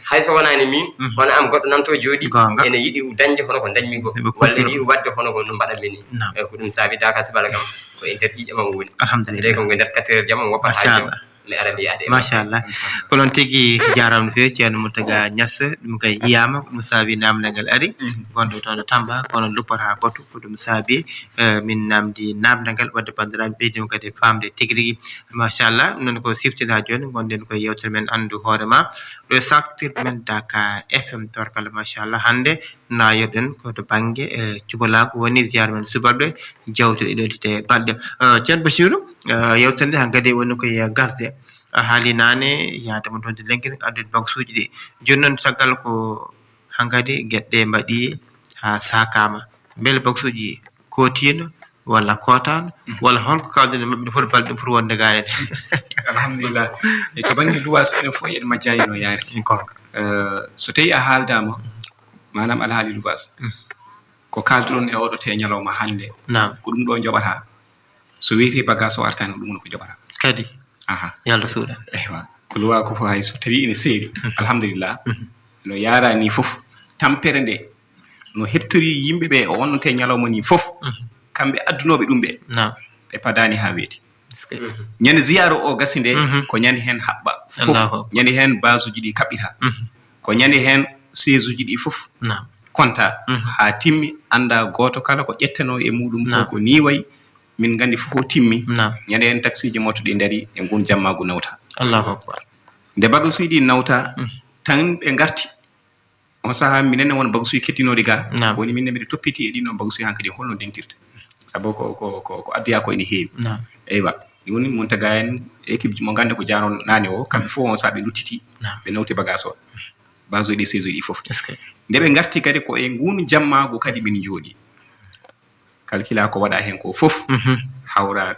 Hay so wonaani min, kono am goɗɗo nanto jooɗi, ene yiɗi dañde hono ko dañmi ko, walla ene yiɗi waɗde hono ko no mbaɗat min ni. Eyyi, ko ɗum saabi Dakar Subala kam ko e nder ƴiƴe mam woni. Alhamdulillah. So tawi ko e nder quatre heures jamma, mi woppat haa jeewa, mi ara mi yaade e machallah. Ko noon tigi, jaaraama no feewi, Ceerno Mountaga Niass. Ɗum kay yiyaama, ko ɗum saabi naamnal ngal ari, gonɗo toon to Tamba, kono luppata batu, ko ɗum saabi, eh, min naamndi naamnal ngal, wadde banndiraaɓe ɓeydi kadi faamde tigi rigi. Machallah, ɗum noon ko siftinaa jooni, ngonɗen ko e yeewtere men Anndu Hoore Ma, ɗo e saktirde men Dakar F M, tabarkalla, machallah. Hannde nayoɗen ko to bannge, eh, cubalaagu, woni ziyaara men subalɓe, jawtuɗe ɗo tite balɗe. Eh, Ceerno Basiru, eh, yeewtere nde hankadi woni ko e gasde. A haali naane, yaade mo toon to Lenki, addude bagsuuji ɗi. Jooni noon, caggal ko hankadi geɗe ɗe mbaɗi haa saakaama. Mbele bagsuuji kootiino walla kootaano, walla holko kaalduɗen maɓɓe, foti balɗe ɗum foti wonde gaa en? Alhamdulillah. E to bannge luwaas, enen fof eɗen majjayino yaari. Goonga. Eh, so tawi a haaldaama, maanaam alhaali luwaas, ko kaalduɗon e oɗo te ñalawma hannde, naam, ko ɗum ɗo joɓata. So weeti bagaas o artaani, ko ɗum woni ko joɓata. Kadi. Aha. Yo Allah suuɗan. Eywa. Ko luwaa ko fof hay so tawi ene seeri, alhamdulillah. No yaarani fof, tampere nde, no heɓtori yimɓe ɓe o wonnoo te ñalawma ni fof, kamɓe addunooɓe ɗum ɓe, naam, ɓe padaani haa weeti. Ñande ziyaara o gasi nde, ko ñande heen haɓɓa fof. Allahu akbar. Ñande heen basuuji ɗi kaɓɓita. Ko ñande heen seesuuji ɗi fof, naam, konta, haa timmi, annda gooto kala ko ƴettanoo e muɗum ko, naam, ko ni wayi. Min nganndi fof o timmi. Naam. Ñande heen taksiiji moto ɗi ndari e ngun jammaagu nawta. Allahu akbar. Nde bagasuuji ɗi nawta, tan ɓe ngarti. On sahaa minen ne won bagasuuji keddinooɗi gaa. Naam. Woni min ne mbiɗa toppiti e ɗin noon bagasuuji hankadi holno ndentirta. Sabu ko, ko, ko, ko addoyaa ko ene heewi. Naam. Eywa. Ɗum woni Mountaga en, équipe ji mo nganndu ko jaaroo naane o, kamɓe fof on sahaa ɓe luttiti, naam, ɓe nawti bagage o. Basuuji ɗi, seesuuji ɗi fof. Est-ce que? Nde ɓe ngarti kadi ko e ngun jammaagu kadi min njooɗi. Calcula ko waɗa heen ko fof. Hawra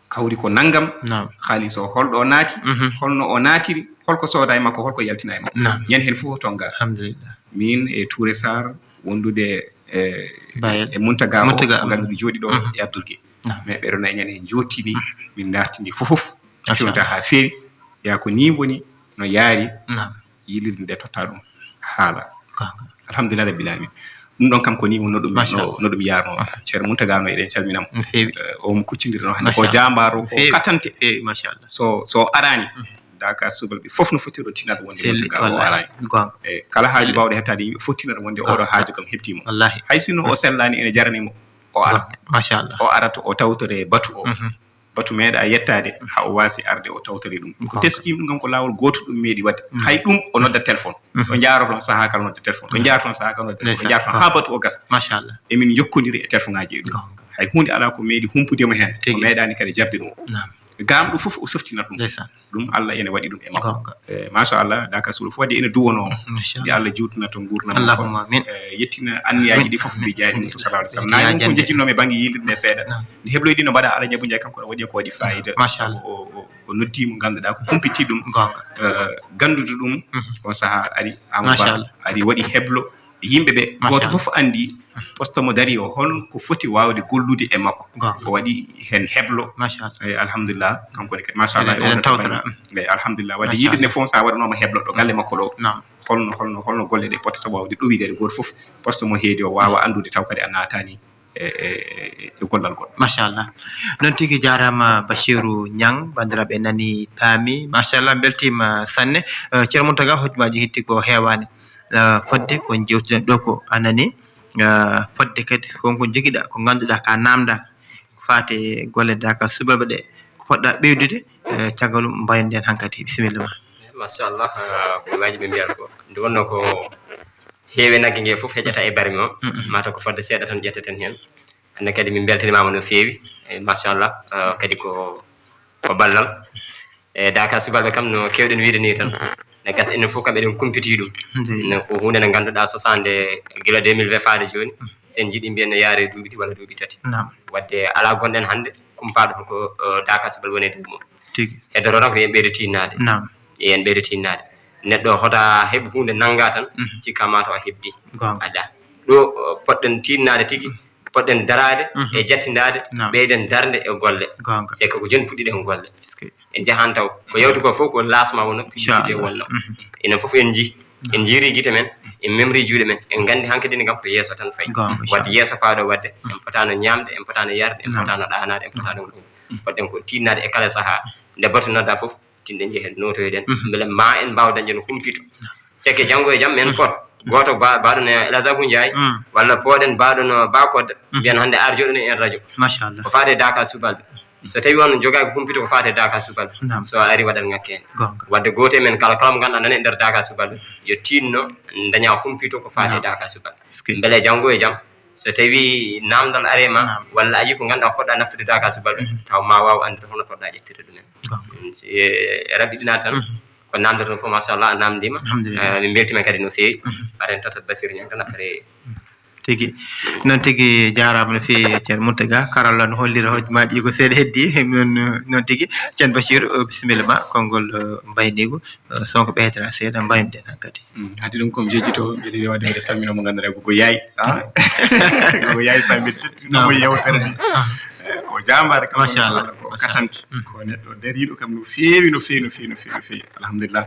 kawri ko nanngam. Naam. Haalis o holɗo o naati, holno o naatiri, holko sooda e makko, holko yaltina e makko. Naam. Ñande heen fof o tonnga. Alhamdulillah. Min e Touré Sarr wondude e, Bayel, e Mountaga o, Mountaga, ko nganndu-ɗaa jooɗi ɗo e Abdoul Gueye. Naam. Mais ɓeɗo nayi ñande heen jottini, min dartini fof fof. Machallah. Fewnta haa feewi. Ya ko ni woni no yaari. Naam. Yilirde nde totta ɗum haala. Goonga. Alhamdulillah rabbil alamin. Ɗum ɗon kam ko ni woni no ɗum, machallah, no, no ɗum yaarno. Ceerno Mountaga no eɗen calminamo. No feewi. Eh, o mo kuccindirno hannde ko, machallah, jaambaaro, ko feewi, katante. Feewi, machallah. So, so araani, Dakar subalɓe fof no foti ro tinat wonde Mountaga o araani. Goonga. Eh, kala haaju baawɗo heɓtaade yimɓe fof tinat wonde oɗo haaju kam heɓtiimo. Wallahi. Hay sinno o sellaani ene jarani mo o ara. Goonga. Machallah. O arata o tawtore batu o. Batu meeɗa yettaade, haa o waasi arde o tawtori ɗum. Ko goonga. Teskiimi ɗum kam ko laawol gooto ɗum meeɗi waɗde. Hay ɗum o nodda téléphone. Ɗo njaaroo toon sahaa kala nodda téléphone. Ɗo njaaroo toon sahaa kala nodda téléphone. Ɗo njaaroo toon haa batu o gasa. Machallah. Emin njokkondiri e téléphone ŋaaji e ɗum. Goonga. Hay huunde alaa ko meeɗi humpude mo heen. Tigi. O meeɗaani kadi jaɓde ɗum. Naam. Gaamɗo fof o softinat ɗum. Ndeysaan. Ɗum Allah ene waɗi ɗum e makko. Goonga. Eh, machallah, Dakar subalɓe fof waɗi ene duwonoo. Machallah. Yo Allah juutno to nguurndam makko. Allahumma amin. Eh, yettina anniyaaji ɗi fof mbi jaari ɗum sallallahu alaihi wasallam. Nayi ko jejjinoomi e bannge yilirde seeɗa. Naam. Nde hebloyɗi no mbaɗa Alhaji Abou Ndiaye kanko no waɗi ko waɗi fayida. Machallah. Sabu o, o, o noddi mo ngannduɗaa ko kumpiti ɗum. Goonga. Eh, gannduɗo ɗum, on sahaa ari, Amadou Ba, machallah, ari waɗi heblo. Yimɓe ɓe, machallah, gooto fof anndi poste mo dari o, hol ko foti waawde gollude e makko. Goonga. O waɗi heen heblo. Machallah. Eh, alhamdulillah, kanko ne kadi, machallah, eɗen, eɗen tawtora. Eh, alhamdulillah, wadde, machallah, yimɓe ne fof sa waɗanooma heblo ɗo galle makko ɗo. Naam. Holno, holno, holno golle ɗe potata waawde ɗowireede gooto fof, poste mo heedi o waawa anndude taw kadi a naataani e, e, e, e gollal goɗɗo. Machallah. Noon tigi jaaraama Bachirou Niang, banndiraaɓe nani paami. Machallah, mbeltiima sanne. Eh, Ceerno Mountaga, hojomaaji hetti ko heewaani. Eh, fodde ko jewtuɗen ɗo ko a nani, eh, fodde kadi wonko jogiɗaa, ko ngannduɗaa ka naamndaa, ko faati e golle Dakar subalɓe ɗe, ko poɗɗaa ɓeydude, eh, caggal ɗum mbaynoɗen hankadi. Bisimilla ma. Machallah, eh, ko waaji ɓe mbiyata ko. Nde wonnoo ko heewi nagge nge fof heƴata e barmi o. Mm, mm. Mataw ko fodde seeɗa tan ƴetteten heen. Hannde kadi min mbeltanimaama no feewi. Eh, machallah, eh, kadi ko, ko ballal. E Dakar subalɓe kam no keewɗen wiide ni tan. Ne gasa enen fof kam eɗen kumpiti ɗum. Alhamdulillah. Ne ko huunde nde ngannduɗaa sosaande gila deux mille vingt faade jooni. Sen njiɗi mbiyen no yaare duuɓi ɗi walla duuɓi tati. Naam. Wadde alaa gonɗen hannde kumpaaɗo ko, eh, Daaka Subal woni e dow mum. Tigi. Heddoto tan ko yen ɓeydo tiinnaade. Naam. Yen ɓeydo tiinnaade. Neɗɗo hota heɓ huunde nannga tan, mhm, cikka ma taw a heɓdi. Goonga. Aɗa. Ɗo, eh, poɗɗen tiinnaade tigi, mhm, poɗɗen daraade, mhm, e jattindaade, naam, ɓeyden darnde e golle. Goonga. C'est que ko jooni puɗɗiɗen golle. Est-ce que? En njahan taw. Ko yawti ko fof ko lancement wonno, publicité wonno. Mhm. Enen fof en njii. En njiiri gite men, en memri juuɗe men, en nganndi hankadi ni kam ko yeeso tan fayi. Goonga, wadde inchallah. Yeeso paaɗo wadde, en potaano ñaamde, en potaano yarde, en, naam, potaano ɗaanaade, en potaano, mm, poɗɗen ko tiinnaade e kala sahaa. Nde batte nodda fof, tinɗen njehen nootoyɗen, mhm, mbele ma en mbaaw dañde no humpito. C'est que janngo e jam men, mm, pot, gooto ba-, baaɗo no El Hadj Abou Ndiaye, mm, walla pooɗen baaɗo no Ba Kodda, mm, mbiyan hannde ar joɗɗo en radio. Machallah. Ko faati e Daaka Subalɓe. So tawi on jogaaki humpito ko faati e Daaka Subalɓe, naam, so a ari waɗan ŋakkeende. Goonga. Wadde gooto e men kala, kala mo ngannduɗaa nani e nder Daaka Subalɓe, yo tiinno daña humpito ko faati e, naam, Daaka Subalɓe. Est-ce que? Mbele janngo e jam, so tawi naamndal are ma, naam, walla a yii ko ngannduɗaa ko poɗɗa naftude Daaka Subalɓe, mhm, taw ma waaw anndude hono poɗɗa ƴettirde ɗumen. Goonga. Si, eh, raɓɓiɗina tan, mhm, ko naamndata ɗum fof, machallah, a naamndiima. Alhamdulillah. Eh, min mbeltiima kadi no feewi. Mhm. Mbaɗen tatat Basir Ñaŋ tan après. Tigi. Noon tigi, jaaraama no feewi, Ceerno Mountaga. Karalla no hollira hojmaaji ko seeɗa heddi. Noon, noon tigi. Ceerno Bachir, o, bisimilla ma, konngol, o, mbayniigu, o, so ko ɓeydata seeɗa, mbaynoɗen hankadi. Mm, haade ɗum ko mi jejjito, mbiɗo wiya waɗde mbiɗo salmina mo ngannduɗaa ko, ko yaay. Ah? Ko yaay Sambi, teddinoomo, naam, yewtere nde. Ah. Eh, ko jaambaare kam, machallah, machallah, ko, machallah, katante. Mm. Ko neɗɗo dariiɗo kam no feewi, no feewi, no feewi, no feewi, no feewi. Alhamdulillah.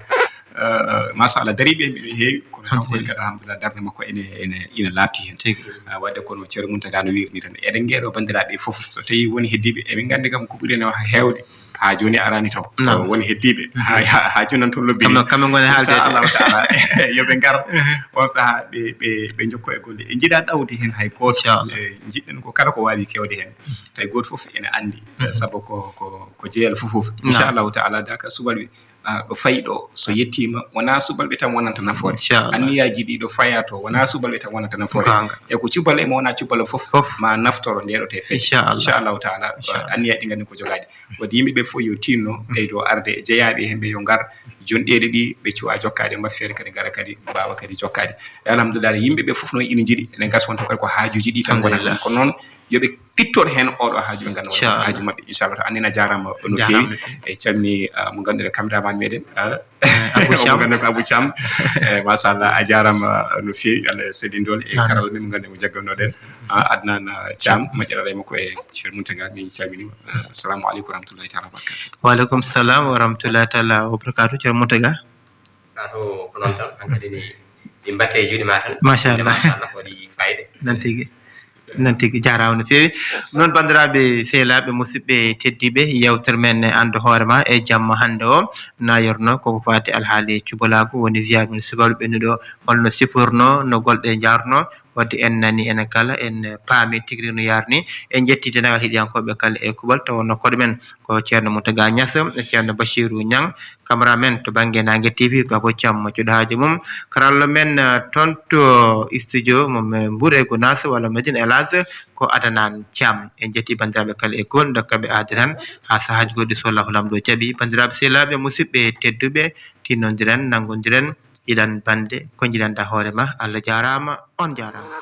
Eh, machallah, dariiɓe mbiɗo heewi, kono kanko woni kadi, alhamdulillah, darnde makko ene, ene, ina laaɓti heen. Tigi. Ah, wadde kono Ceerno Mountaga no wiirniren. Eɗen ngeɗo banndiraaɓe fof, so tawi woni heddiiɓe, eɓe nganndi kam ko ɓuri ene heewde. Haa jooni araani taw. Naam. Ko woni heddiiɓe. Mhm. Haa, haa, haa jooni nan toon lobbi. Kamɓe, kamɓe ngoni haalde. Inchallahu taala, yo ɓe ngar. Mhm. On sahaa ɓe, ɓe, ɓe njokko e golle. En njiɗaa ɗawde heen hay gooto. Inchallah. Eh, njiɗɗen ko kala ko waawi kewde heen. Tawi gooto fof ene anndi. Mhm. Sabu ko, ko, ko jeeyal fof fof. Naam. Inchallahu taala, Daaka Subalɓe, ah, ɗo fayi ɗo, so yettiima, wonaa Subalɓe tan wonanta nafoore. Inchallah. Anniyaaji ɗi ɗo fayaa to, wonaa Subalɓe tan wonanta nafoore. Goonga. E ko cubalɓe mo wonaa cubalɓe fof, fof, ma naftoro nde ɗo te fedde. Inchallah. Inchallahu taala, inchallah, anniyaaji ɗi nganndi ko jogaaɗi. Wadde yimɓe ɓe fof yo tiinno, ɓeydo arde e jeyaaɓe heen ɓe yo ngar, jonɗeeɗi ɗi ɓe cuwaa jokkaade, mbaɗ feere kadi ngara kadi mbaawa kadi jokkaade. E alhamdulillah, yimɓe ɓe fof noon ina njiɗi, enen gasa wonta kadi ko haajuuji ɗi tan ngonata. Alhamdulillah. Kono noon, yo ɓe pittor heen oɗo haaju ɓe ngannduɗaa, inchallah, haaju maɓɓe, inchallah. Aan nena jaaraama no feewi. Jaaraama. E calmini, ah, mo ngannduɗaa caméraman meɗen, ah, eh, Abou Thiam. Mo ngannduɗaa ko Abou Thiam. Eh, machallah, a jaaraama no feewi. Allah sellindoole e, amin, karalla men mo ngannduɗaa mo jaggannoɗen. Ah, Adnan, ah, Thiam, moƴƴere alaa e makko e Ceerno Mountaga, min calminiima. Ah, assalamu aleykum wa rahmatullahi taala wa barakatuh. Wa aleykum salam wa rahmatullahi taala wa barakatuh, Ceerno Mountaga. Ka to ko noon tan, hankadi ni, min mbatte e juuɗe ma tan. Machallah. Machallah, ko waɗi fayida. Noon tigi. Noon tigi, jaaraama no feewi. Noon, banndiraaɓe, sehilaaɓe, musidɓe teddiiɓe, yeewtere men Anndu Hoore Ma e jamma hannde o, na yorno koko faati alhaali cubalaagu, woni wiyaaɓe no subalɓe ɓennuɗo, holno siforno, no golɗe njaarno, wadde en nani enen kala, en paami tigi rigi no yaarni. En njetti denndaangal heɗiyankooɓe kala e kuuɓal, tawa no koɗo men ko Ceerno Mountaga Niass, e Ceerno Bachirou Niang, cameraman to bannge Naange T V, ko Abou Thiam mo cuɗo haaju mum. Karallo men, eh, toon to studio mo, mo Mbour e Gounass walla Médine El Hadj, ko Adnan Thiam. En njetti banndiraaɓe kala e kuuɓal, ndokkaɓe aadi tan haa sahaaji goɗɗi so Allahu Laamɗo jaɓi. Banndiraaɓe sehilaaɓe, musidɓe tedduɓe, tinnondiren, nanngondiren, yiɗan bannde, ko njiɗanɗaa hoore ma. Allah jaaraama, on jaaraama.